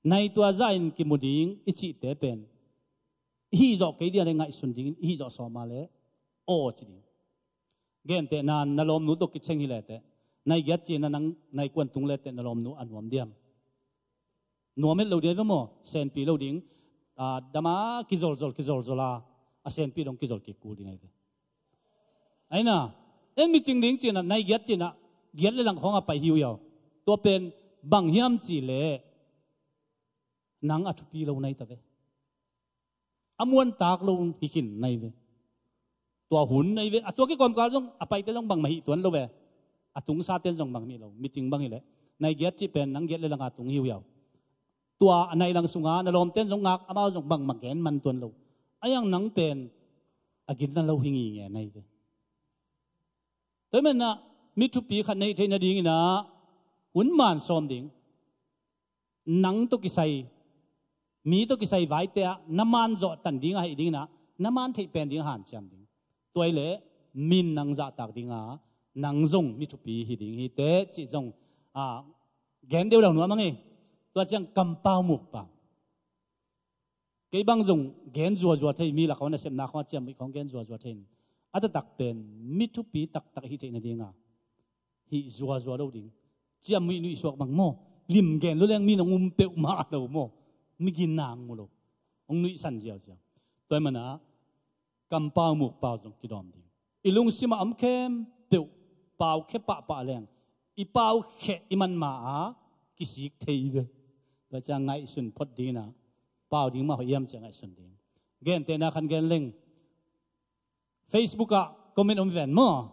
Nai tua zah in kimu ding i cihte pen i hih zawh kei ding a leh ngaihsun dingin i hih zawh sawm a leh aw ci ding. Gentehna in na lawmnu tawh kicing hi leteh, nai giat ci-in ah nang nai kuan tung leteh na lawmnu a nuam diam? Nuam het lo ding a hi ve maw. Senpi lo ding. A, dam a kizolzol, kizolzol a, a senpi dong kizol kik kul ding a hi ve. Ahi na, en mi cing ding ci-in ah, nai giat ci-in ah, giat le lang khawng a pai hi uh hiau. Tua pen bang hiam cih leh nang a thupi lo na hi ta ve. A muantak lo hi khin na hi ve. Tua hun na hi ve. A tua kikawmkal zong a paite zong bangmah hih tuan lo ve. A tungsate'n zong bangmah hih lo. Mi cing bang hi leh, nai giat cih pen nang giat le lang a tung hi uh hiau. Tua a nai lang sunga na lawmte'n zong ngak, amau zong bangmah gen man tuan lo. Ahi hang nang pen a gina lo hi ngingei na hi ve. Tua ahih manin ah mi thupi khat na hih theih nadingin ah hun man sawm ding. Nang tawh kisai, mi tawh kisai vaite ah na man zawh tan ding a hih dingin ah, na man theih pen ding a hanciam ding. Tua hi leh min nang zahtak ding a, nang zong mi thupi hi ding hi teh cih zong, a, gen deuh dah nuam ang e. Tua ciang kampau mukpau. Kei bang zong gen zuazua thei, mi lak khawng, nasepna khawng a ciamnuih khawng gen zuazua thei in, a taktak pen mi thupi taktak hih theih nadinga hih zuazua lo ding. Ciamnuih nuihsuak bang maw, lim gen lo leng mi nong um peuhmah lo maw, mi gina mu lo, hong nuihsan ziauziau. Tua ahih manin ah kampau mukpau zong kidawm ding. I lungsim a om khempeuh paukhia pahpah leng, i paukhia i man ma a kisik thei ve. Tua ciang ngaihsun phot dingin ah, pau ding mah hoih hiam ci-a ngaihsun ding. Gentehna khat gen leng, Facebook ah comment om ven maw.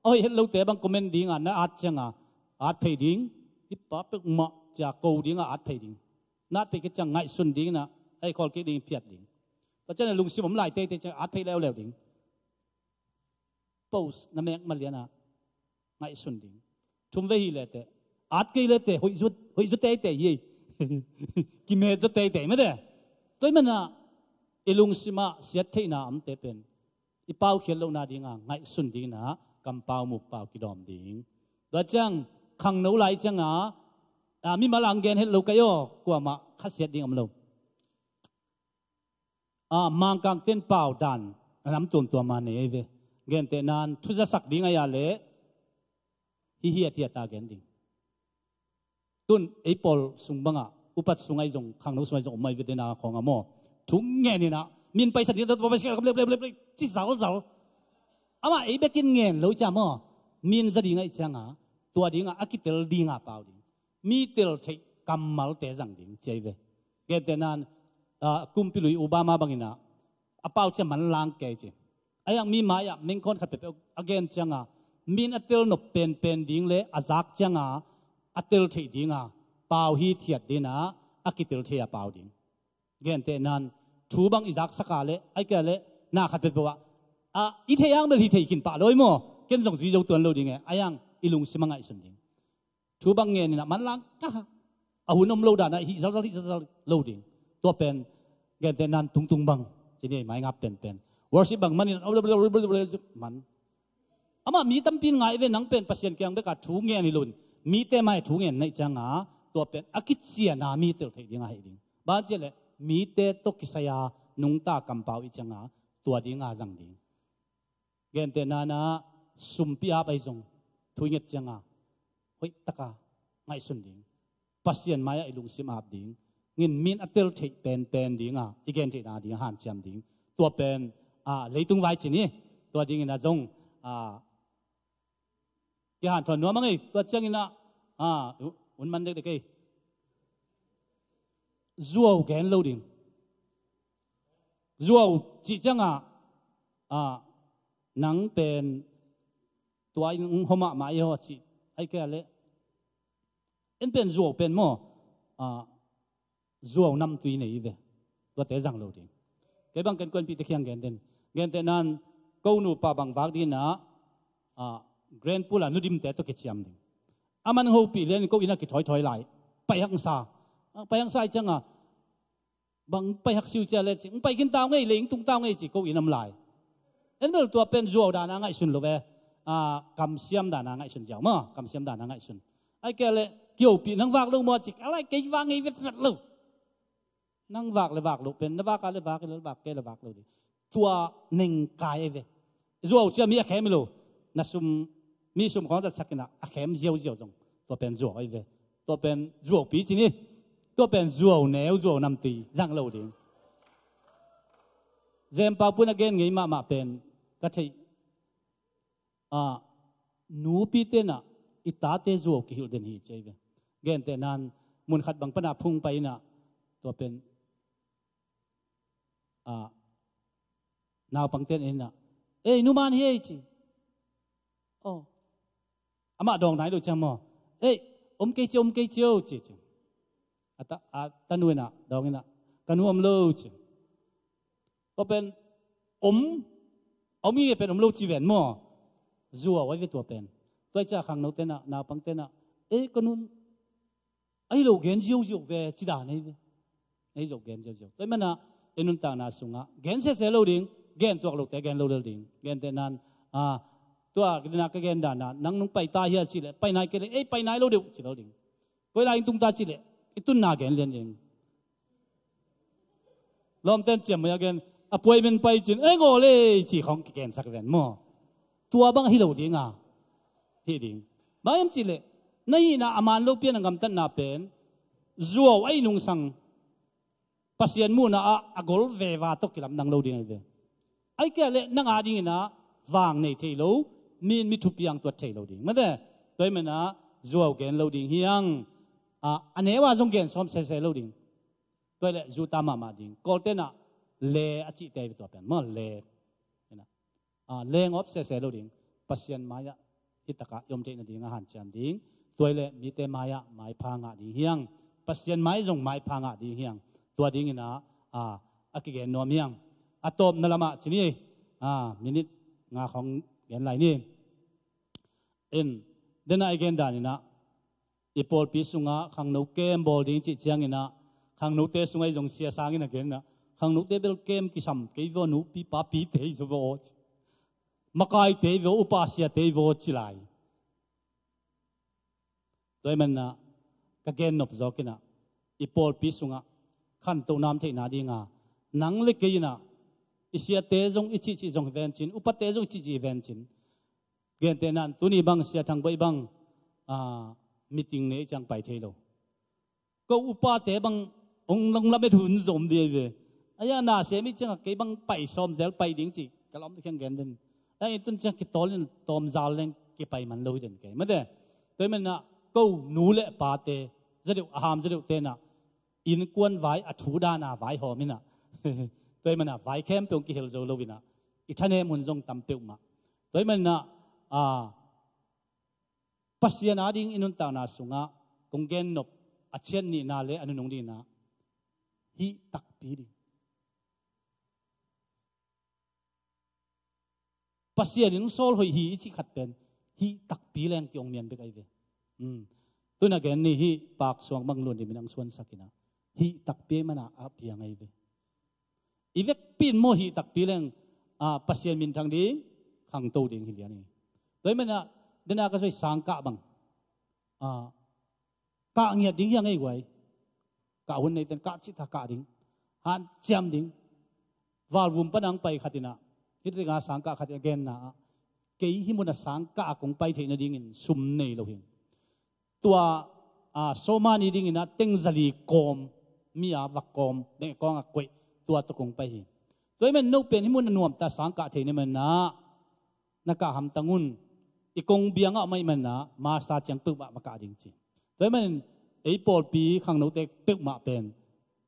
A hoih het lote bang comment dingin na at ciangin at phei ding. I pa peuhmah ci-a ko dingin at phei ding. Na at phei khit ciang ngaihsun dingin ah, a i khawl kik ding, phiat ding. Tua ciang lungsim om lai teitei ciang at phei leuleu ding. Post na mek malian ah ngaihsun ding. Thum vei hi leteh, at kei leteh hoih zaw, hoih zaw teitei hi. Kimet zaw teitei mate. Tua ahih manin ah i lungsim ah siat theihna omte pen i paukhiat lohna dinga ngaihsun dingin ah kampau mukpau kidawm ding. Tua ciang khangno lai ciangin ah, a, mimal a gen het lo ka hi aw, kuamah khasiat ding om lo. A, Mangkangte'n pau dan a nam tuamtuam a nei ahi ve. Gentehna in thuzasak ding ahih leh hih hiathiat a gen ding. Tun ei pawl sung bangah, upat sung ahi zong, khangno sung ahi zong om ahi ve, dena khawng ah maw. Thu ngen in ah, min paisan ding, paisan ding, ci zalzal. Amah ei bekin ngen lo ciang maw, min za ding ahih ciangin, tua dingin a kitel dingin pau ding. Mi tel theih kammalte zang ding ci ahi ve. Gentehna in, a, kumpi lui Obama bangin ah, a pau ciang manlang kei ci. Ahi hang mi mai-ah mengkhawn khat peuhpeuh a gen ciangin, min a tel nop penpen ding le a zak ciangin a tel theih dingin pau hithiat dingin a kitel thei a pau ding. Gentehna in, thu bang i zaksak a leh, ahih kei leh na khat peuhpeuh ah, a, i theih hang bel hi thei khin pah lo hi maw. Ken zong zui zo tuan lo ding e. Ahi hang i lungsim ah ngaihsun ding. Thu bang ngen in ah manlang kha, a hun om lo dan ah hih zalzal, hih zalzal lo ding. Tua pen Gentehna in tungtung bang, ci ni, mai ngap penpen. Worship bang manin man. Amah mi tampi in ngai ve, nang pen Pasian kiang bek a thu ngen hi lo in, mite mai thu ngen na hih ciang a, tua pen a kician a mi tel theih ding a hih ding. Bang hang hiam cih leh mite tawh kisai a nungta kampau i hih ciang a, tua ding a zang ding. Gentehna in sumpi ap ahi zong, thu i nget ciang a hoih tak a ngaihsun ding. Pasian mai ah i lungsim ap ding. Ngen min a tel theih penpen ding a, i gen theihna ding a hanciam ding. Tua pen, a, leitung vai ci ni. Tua ding in a zong, a, kihanthawn nuam a ngei. Tua ciang in a, a, hun man dekdek ei. Zuau gen lo ding. Zuau cih ciang a, a, nang pen tua in hong hawm mahmah i haw cih. Ahih kei leh en pen zuau pen maw, a, zuau namtui nei ve. Tuate zang lo ding. Kei bang ken kuanpihte kiang gen den. Gentehna in ko nupa bang vak ding in a, a, grand pool a nu dimte tawh kiciam ding. Aman hopih lian in ko inn ah kithawithawi lai. Paihak sa. A, paihak sa i hih ciang a, bang paihak siu cia le ci, hong pai khin ta uh ngei, lei hong tung ta uh ngei ci, ko inn ah om lai. En bel tua pen zuau dan a ngaihsun lo ve. A, kamsiam dan a ngaihsun ziau maw, kamsiam dan a ngaihsun. Ahih kei leh kihopih, nang vak lo maw ci, a lai kei vak ngei vetvet lo. Nang vak le vak lo pen, na vak a le vak, le vak kei le vak lo ding. Tua nengkai ahi ve. Zuau cia mi a khem hi lo. Na sum, mi sum khawng zatsak in a, a khem ziauziau zong. Tua pen zuau ahi ve. Tua pen zuaupi ci ni. Tua pen zuau neu, zuau namtui zang lo ding. Zempau pun a gen ngei mahmah pen ka theih, a, nupite in a i tate zuau kihilh den hi ci ahi ve. Gentehna in mun khat bang pan a phung pai in a, tua pen, a, naupangte in a, "Ei, nu man hi ei," ci. Oh. Amah dawng nai lo ciang maw, "Ei, om kei ci, om kei ci o," ci, ci. A ta, a tanu in a dawng in a, "Ka nu om lo," ci. Tua pen om, om i pen om lo ci ven maw. Zuau ahi ve tua pen. Tua i cia khangnote in a, naupangte in a, "Ei, ka nu ahi lo gen ziauziau ve," ci dan ahi ve. Ahi zo gen ziauziau. Tua i man a, i nuntakna sungah gen sese lo ding, gen tuak lote gen lo lel ding. Gentehna in, a, tua dina ka gen dan a, nang nung pai ta hia ci leh, pai nai kei leh, "Ei, pai nai lo deuh," ci lo ding. Koi lai in tung ta ci leh, i tunna gen lian ding. Lawmten ciam mai a gen, appointment pai cin, "Ei, ngaw le," ci khawng kigensak ven maw. Tua bang hi lo ding a, hi ding. Bang hiam ci leh, na hihna a man lo pian a gamtatna pen, zuau ahi nungsang, Pasian muhna ah a gol veva tawh kilamdang lo ding ahi ve. Ahih kei leh nang a ding in a vang nei thei lo, mi in mi thupiang tuat thei lo ding. Mate, tua i man a zuau gen lo ding hi hang, a, a neu a zong gen sawm sese lo ding. Tua i leh zuta mahmah ding. Kawlte in a le a cihte ahi ve tua pen. Maw le. Ina. A, lengawp sese lo ding. Pasian mai-ah hi takah i om theih nading a hanciam ding. Tua i leh mite mai-ah maipha ngah ding hi hang. Pasian mai zong maipha ngah ding hi hang. Tua ding in a, a, a kigen nuam hi hang. A tawpna lamah ci ni. A, minit nga khawng gen lai ni. In, dena i gen dan in a, i pawlpi sungah khangno kem bawl ding cih ciangin ah, khangnote sungah i zong sia sangin a gen ah, khangnote bel kem kisam kei vaw, nupi papite i zaw vaw, makaite i vaw, upa siate i vaw ci lai. Tua i man ah ka gen nop zawk in ah, i pawlpi sungah khantohna om theihna ding a, nang le kei in ah, i siate zong i cihcih zong hi ven cin, upate zong i cihcih hi ven cin. Gentehna in tuni bang Sia Thang Bawi bang, a, meeting nei ciang pai thei lo. Ko upate bang hong, hong lamet hun zom ding hi ve. Ahi a, na sem i ciangah kei bang pai sawm zel pai ding ci ka lawm tu khiang gen den. Ahi a, tun ciang kitawl in tawm zal leng kipai man lo hi den kei. Mate, tua i man ah ko nu le pate, za deuh a ham za deuhte in ah, innkuan vai a thu dan a vaihawm in ah, tua i man ah vai khempeuh hong kihel zo lo in ah, i thanem hun zong tam peuhmah. Tua i man ah, a, Pasian a ding i nuntakna sungah kong gen nop a ciat nihna le a nunung ding in ah, hih takpi ding. Pasian in hong sawl hoih hi i cih khat pen, hih takpi leng ki-ong mian bek ahi ve. Um. Tun a gen ni, hih Pak Suang bang Luan Dim in hong suansak in ah, hih takpi ahi man ah a piang ahi ve. I vekpi in maw hih takpi leng, ah, Pasian minthang ding, khangto ding hi lian hi. Tua ahih manin ah, dena ka soi sangkah bang, ah, kah ngiat ding hi a ngei guai. Kah hun neiten kah cih tak kah ding. Hanciam ding. Valvum pan a hong pai khat in ah, hih tengah sangkah khat in a genna ah, kei hih munah sangkah a kong pai theih nadingin sum nei lo hi. Tua, ah, sawmani dingin ah teng zali kawm, mi a va kawm, bengkawng a koih, tua tawh kong pai hi. Tua ahih manin no pen hih mun a nuamta sangkah thei na hih manin ah, na kah hamtang un. I kong biang ah om ahih manin ah, master ciang peuhmah va kah ding ci. Tua ahih manin ei pawlpi khangnote peuhmah pen,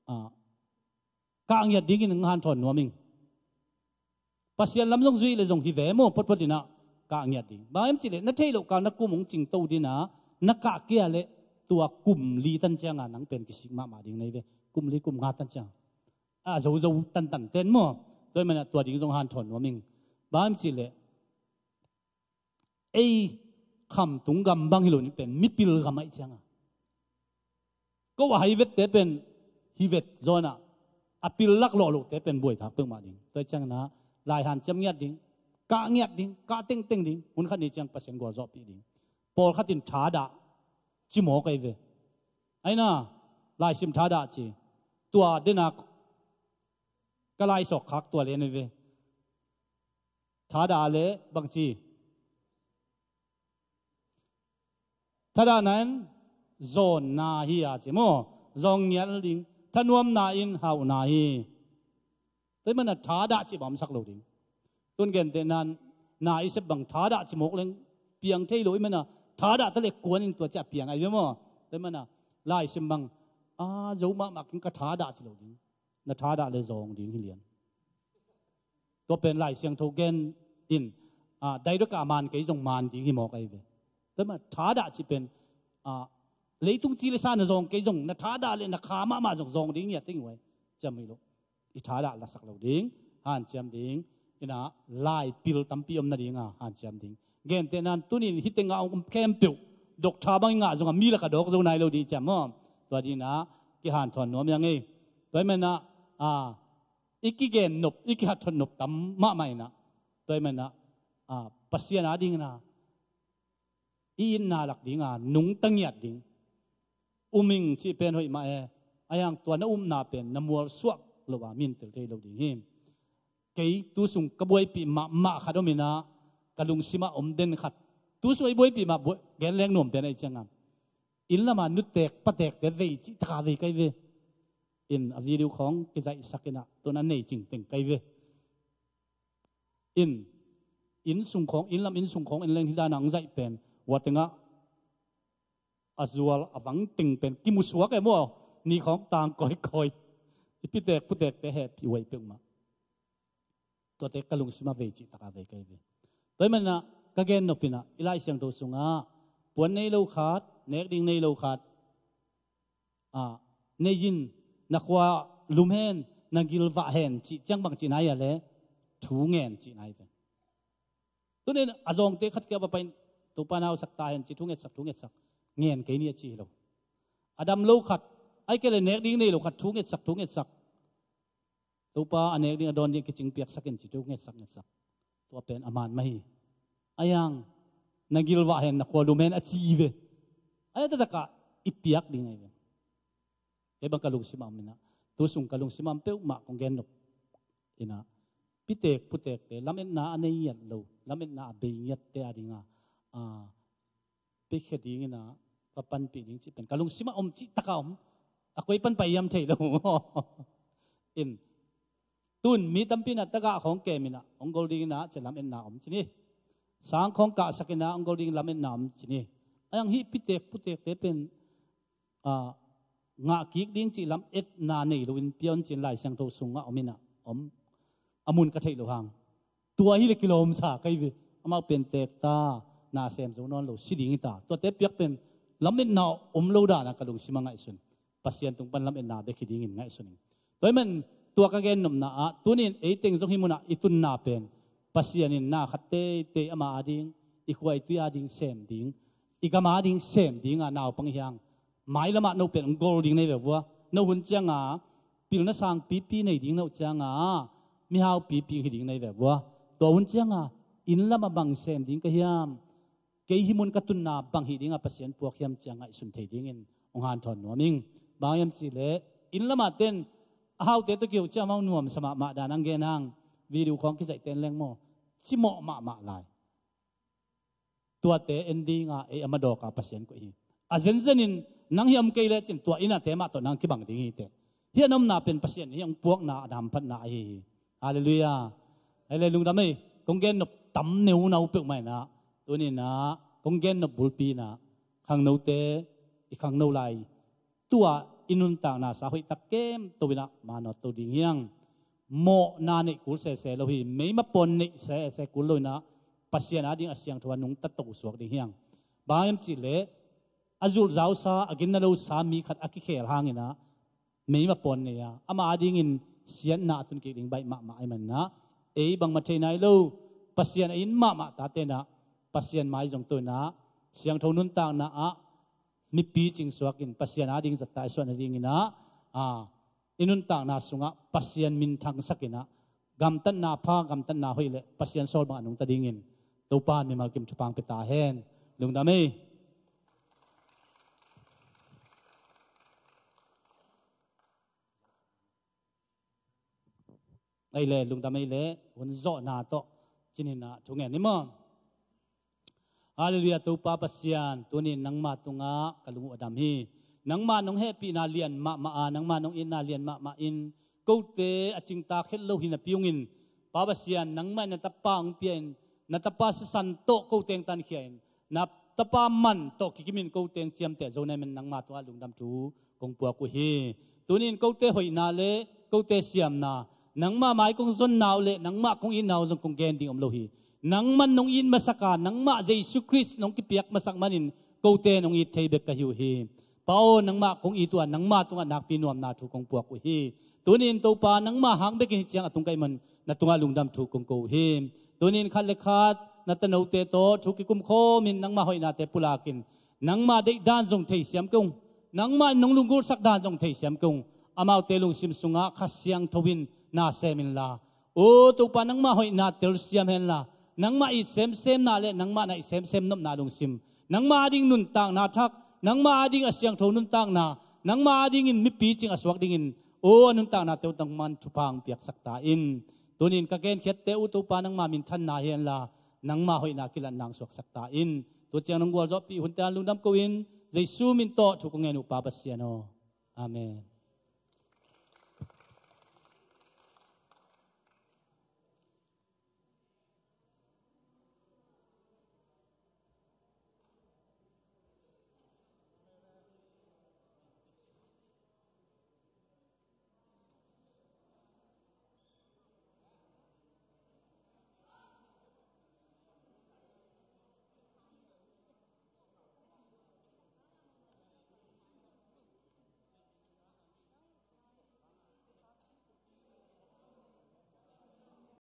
ah, kah ngiat dingin hong hanthawn nuam ing. Pasian lam zong zuih leh zong hi ve maw, photphot in ah kah ngiat ding. Bang hiam cih leh na theih loh kal na kum hong cingto ding a, na kah kei leh tua kum li tan ciang a nang pen kisik mahmah ding na hi ve. Kum li kum nga tan ciang a zozo tantan ten maw. Tua ahih manin ah tua ding zong hanthawn nuam ing. Bang hiam cih leh ei khamtung gam bang hi lo, hih pen mipil gam ahih ciang a, ko a hai vette pen hi vet zaw in ah, a pil laklawh lohte pen buaithak peuhmah ding. Tua ahih ciangin ah lai hanciam ngiat ding, kah ngiat ding, kah tengteng ding, hun khat ni ciang Pasian gualzawhpih ding. Pawlkhat in thadah ci mawk ahi ve. Ahi na, laisim thadah ci. Tua dena ka laisawk khak tua lian ahi ve. Thadah leh bangci, thadah na in zawnna hi a ci maw. Zawng ngial ding. Thanuamna in hauhna hi. Tua ahih manin ah thadah cih bang omsak lo ding. Tun gentehna in, na i sep bang thadah ci mawk leng piang thei lo ahih manin ah, thadah ta leh kuan in tua ciang piang ahi ve maw. Tua ahih manin ah laisim bang, a zo mahmah keng, ka thadah ci lo ding. Na thadah leh zawng ding hi lian. Tua pen Lai Siangtho gen in, ah, direct a man kei zong man ding hi mawk ahi ve. Tua ahih manin ah thadah cih pen, ah, leitung ci le sa na zawng kei zong, na thadah leh na kha mahmah zong zawng ding hi a teng uh ahi. Ciam hi lo. I thadah lasak lo ding, hanciam ding, in ah lai pil tampi om nading a hanciam ding. Gentehna in tuni in hih tengah om khempeuh, doctor bang i ngah zong a mi lakah dawk zo nai lo ding ciam maw. Tua dingin ah kihanthawn nuam hi a ngei. Tua ahih manin ah, ah, i kigen nop, i kihanthawn nop tam mahmah in ah. Tua ahih manin ah, ah, Pasian adingin ah i itna lak ding a nungta ngiat ding. Um ing cih pen hoih mah e. Ahi hang tua na upna pen na mualsuak lo a min tel thei lo ding hi. Kei tu sung ka buaipih mahmah khat om in ah, ka lungsim ah om den khat. Tu sung ei buaipih mah buai, gen leng nuam pen ahih ciang a, inn lam a nutek patekte vei cih tak a vei ka hi ve. In a video khawng kizaihsak in ah, tu in a nei cingteng ka hi ve. In, inn sung khawng, inn lam inn sung khawng en leng hih dan a hong zaih pen, hua tengah a zual a vang teng pen kimusuak e maw. Ni khawng tang kawikawi. I pitek putekte hehpih huai peuhmah. Tuate ka lungsim ah vei cih tak a vei ka hi ve. Tua ahih manin ah ka gen nop in ah, i Lai Siangtho sungah puan nei lo khat, nek ding nei lo khat, ah, nei in, na khua lum hen, na gil vah hen cih ciang bang cihna hi a leh, thu ngen cihna hi ve. Tuni in a zawngte khat kia va pai in, Topa na hausak ta hen ci, thu ngetsak, thu ngetsak. Ngen kei ni a ci hi lo. A dam lo khat, ahih kei leh nek ding nei lo khat, thu ngetsak, thu ngetsak. Topa a nek ding a dawn ding kicing piaksak in ci, thu ngetsak, ngetsak. Tua pen a man mah hi. Ahi hang, na gil vah hen, na khua lum hen a ci hi ve. Ahi taktak ah i piak ding ahi ve. Kei bang ka lungsim ah om in ah, tu sung ka lungsim ah om peuhmah kong gen nop in ah, pitek putekte, lametna a nei ngiat lo, lametna a bei ngiatte ading a, ah, piakhia ding in ah, va panpih ding cih pen ka lungsim ah om cih tak a om. A koi pan pai hiam thei lo. In, tun mi tampi in ah tagah khawng kem in ah, hong gol ding in ah, ci lametna om ci ni. Sang khawng kahsak in ah, hong gol ding lametna om ci ni. Ahi hang hih pitek putekte pen, ah, ngah kik ding cih lametna nei lo in pia un ci-in Lai Siangtho sungah om in ah, om, a mun ka theih loh hang. Tua hi leh kilawmsa ka hi ve. Amau pen teek ta, na sem zo nawn lo, si ding hi ta. Tuate piak pen lametna om lo dan a ka lungsim ah ngaihsun. Pasian tung pan lametna bek hi dingin ngaihsun ing. Tua ahih manin tua ka gen nopna ah, tuni in ei teng zong hih mun ah i tunna pen, Pasian in na khat teitei ama ading, i khua i tui ading sem ding, i gam ading sem ding a naupang i hi hang, mailam ah no pen hong gol ding na hi ve vua. No hun ciang a, pilna sangpipi nei ding na uh cianga mihau pipi hi ding na hi ve vua. Tua hun cianga inn lama bang sem ding ka hiam, kei hih mun ka tunna bang hih dinga Pasian puak hiam cianga i sun thei dingin hong hanthawn nuam ing. Bang hiam cihleh inn lama ten a haute tawh kiho ciang amau nuamsa mahmah dan ang gen hang. Video khawng kizaihte in leng maw, cimawh mahmah lai. Tuate en dinga ei a madawka Pasian koih hi. A zenzenin nang hih om kei lecin tua inn a te mah tawh nang kibang ding hi teh. Hih a na omna pen Pasian hih hong puakna a na hamphatna ahi hi. Halleluiah. Ei le lungdam ei, kong gen nop tam neunau peuhmah inah tuninah kong gen nop bulpi inah khangnote i khangno lai tua i nuntakna sa hoihtak kemto inah manawt to ding hiang. Mawhna neih kul sese lo hi, meima pawn neih sese kul lo inah Pasian ading a siangtho a nungta to suak ding hiang. Bang hiam cihleh a zulhzausa a ginna losa mi khat a kikhel hanginah meima pawn nei a ama adingin siatna a tun kik ding baih mahmah ahi maninah ei bangmah thei nai lo Pasian a in mahmah tate inah Pasian mai zong to inah siangtho nuntakna ah mipi cing suakin Pasian ading zatta i suah nadinginah a i nuntakna sungah Pasian minthangsak inah gamtatna pha, gamtatna hoih le Pasian sawl bangah nungta dingin Topa mimal kim thupha hong pia ta hen. Lungdam ei. Ei le lungdam ei le, hun zawhna tawh cininah thungen ni maw? Halleluiah. Topa Pasian, tunin nangma tungah ka lung uh a dam hi. Nangma nong hehpihna lian mahmah a, nangma nong itna lian mahmah in kote a cingtak het lo hi napi ungin, Pa Pasian, nangmah in na tapa hong pia in, na tapa sisan tawh koteng tankhia in, na tapa man tawh kikimin koteng ciamteh zo na hi manin nangma tungah lungdam thu kong puak uh hi. Tunin kote hoihna le kote siamna, nangmah mai kong zonna uh le nangmah kong itna uh zong kong gen ding om lo hi. Nangman nong it masak a, nangmah Jesu Khrist nong kipiak masak manin kote nong it thei bek ka hi uh hi. Pa aw, nangmah kong it uh a, nangmah tungah nakpi nuamna thu kong puak uh hi. Tunin Topa, nangmah hang bekin hih ciang a tung ka hih man na tungah lungdam thu kong ko uh hi. Tunin khat le khat na tanote tawh thu kikum khawmin nangmah hoihnate pulakin nangmah deih dan zong thei siam kei ung. Nangmah in nong lunggulhsak dan zong thei siam kei ung. Amaute lungsim sungah Kha Siangtho in na sem inla, aw Topa, nangmah hoihna telsiam henla, nangmah it semsemna le nangmah na it semsem nopna lungsim, nangmah ading nuntakna thak, nangmah ading a siangtho nuntakna, nangmah adingin mipi cing a suak dingin aw a nuntaknate uh nangman thupha hong piaksak ta in. Tunin ka genkhiatte uh Topa, nangmah minthanna hi henla, nangmah hoihna kilatna hong suaksak ta in. Tu ciang nong gualzawhpih hunte an lungdam ko in, Jesu min tawh thu kong ngen uh Pa Pasian aw. Amen.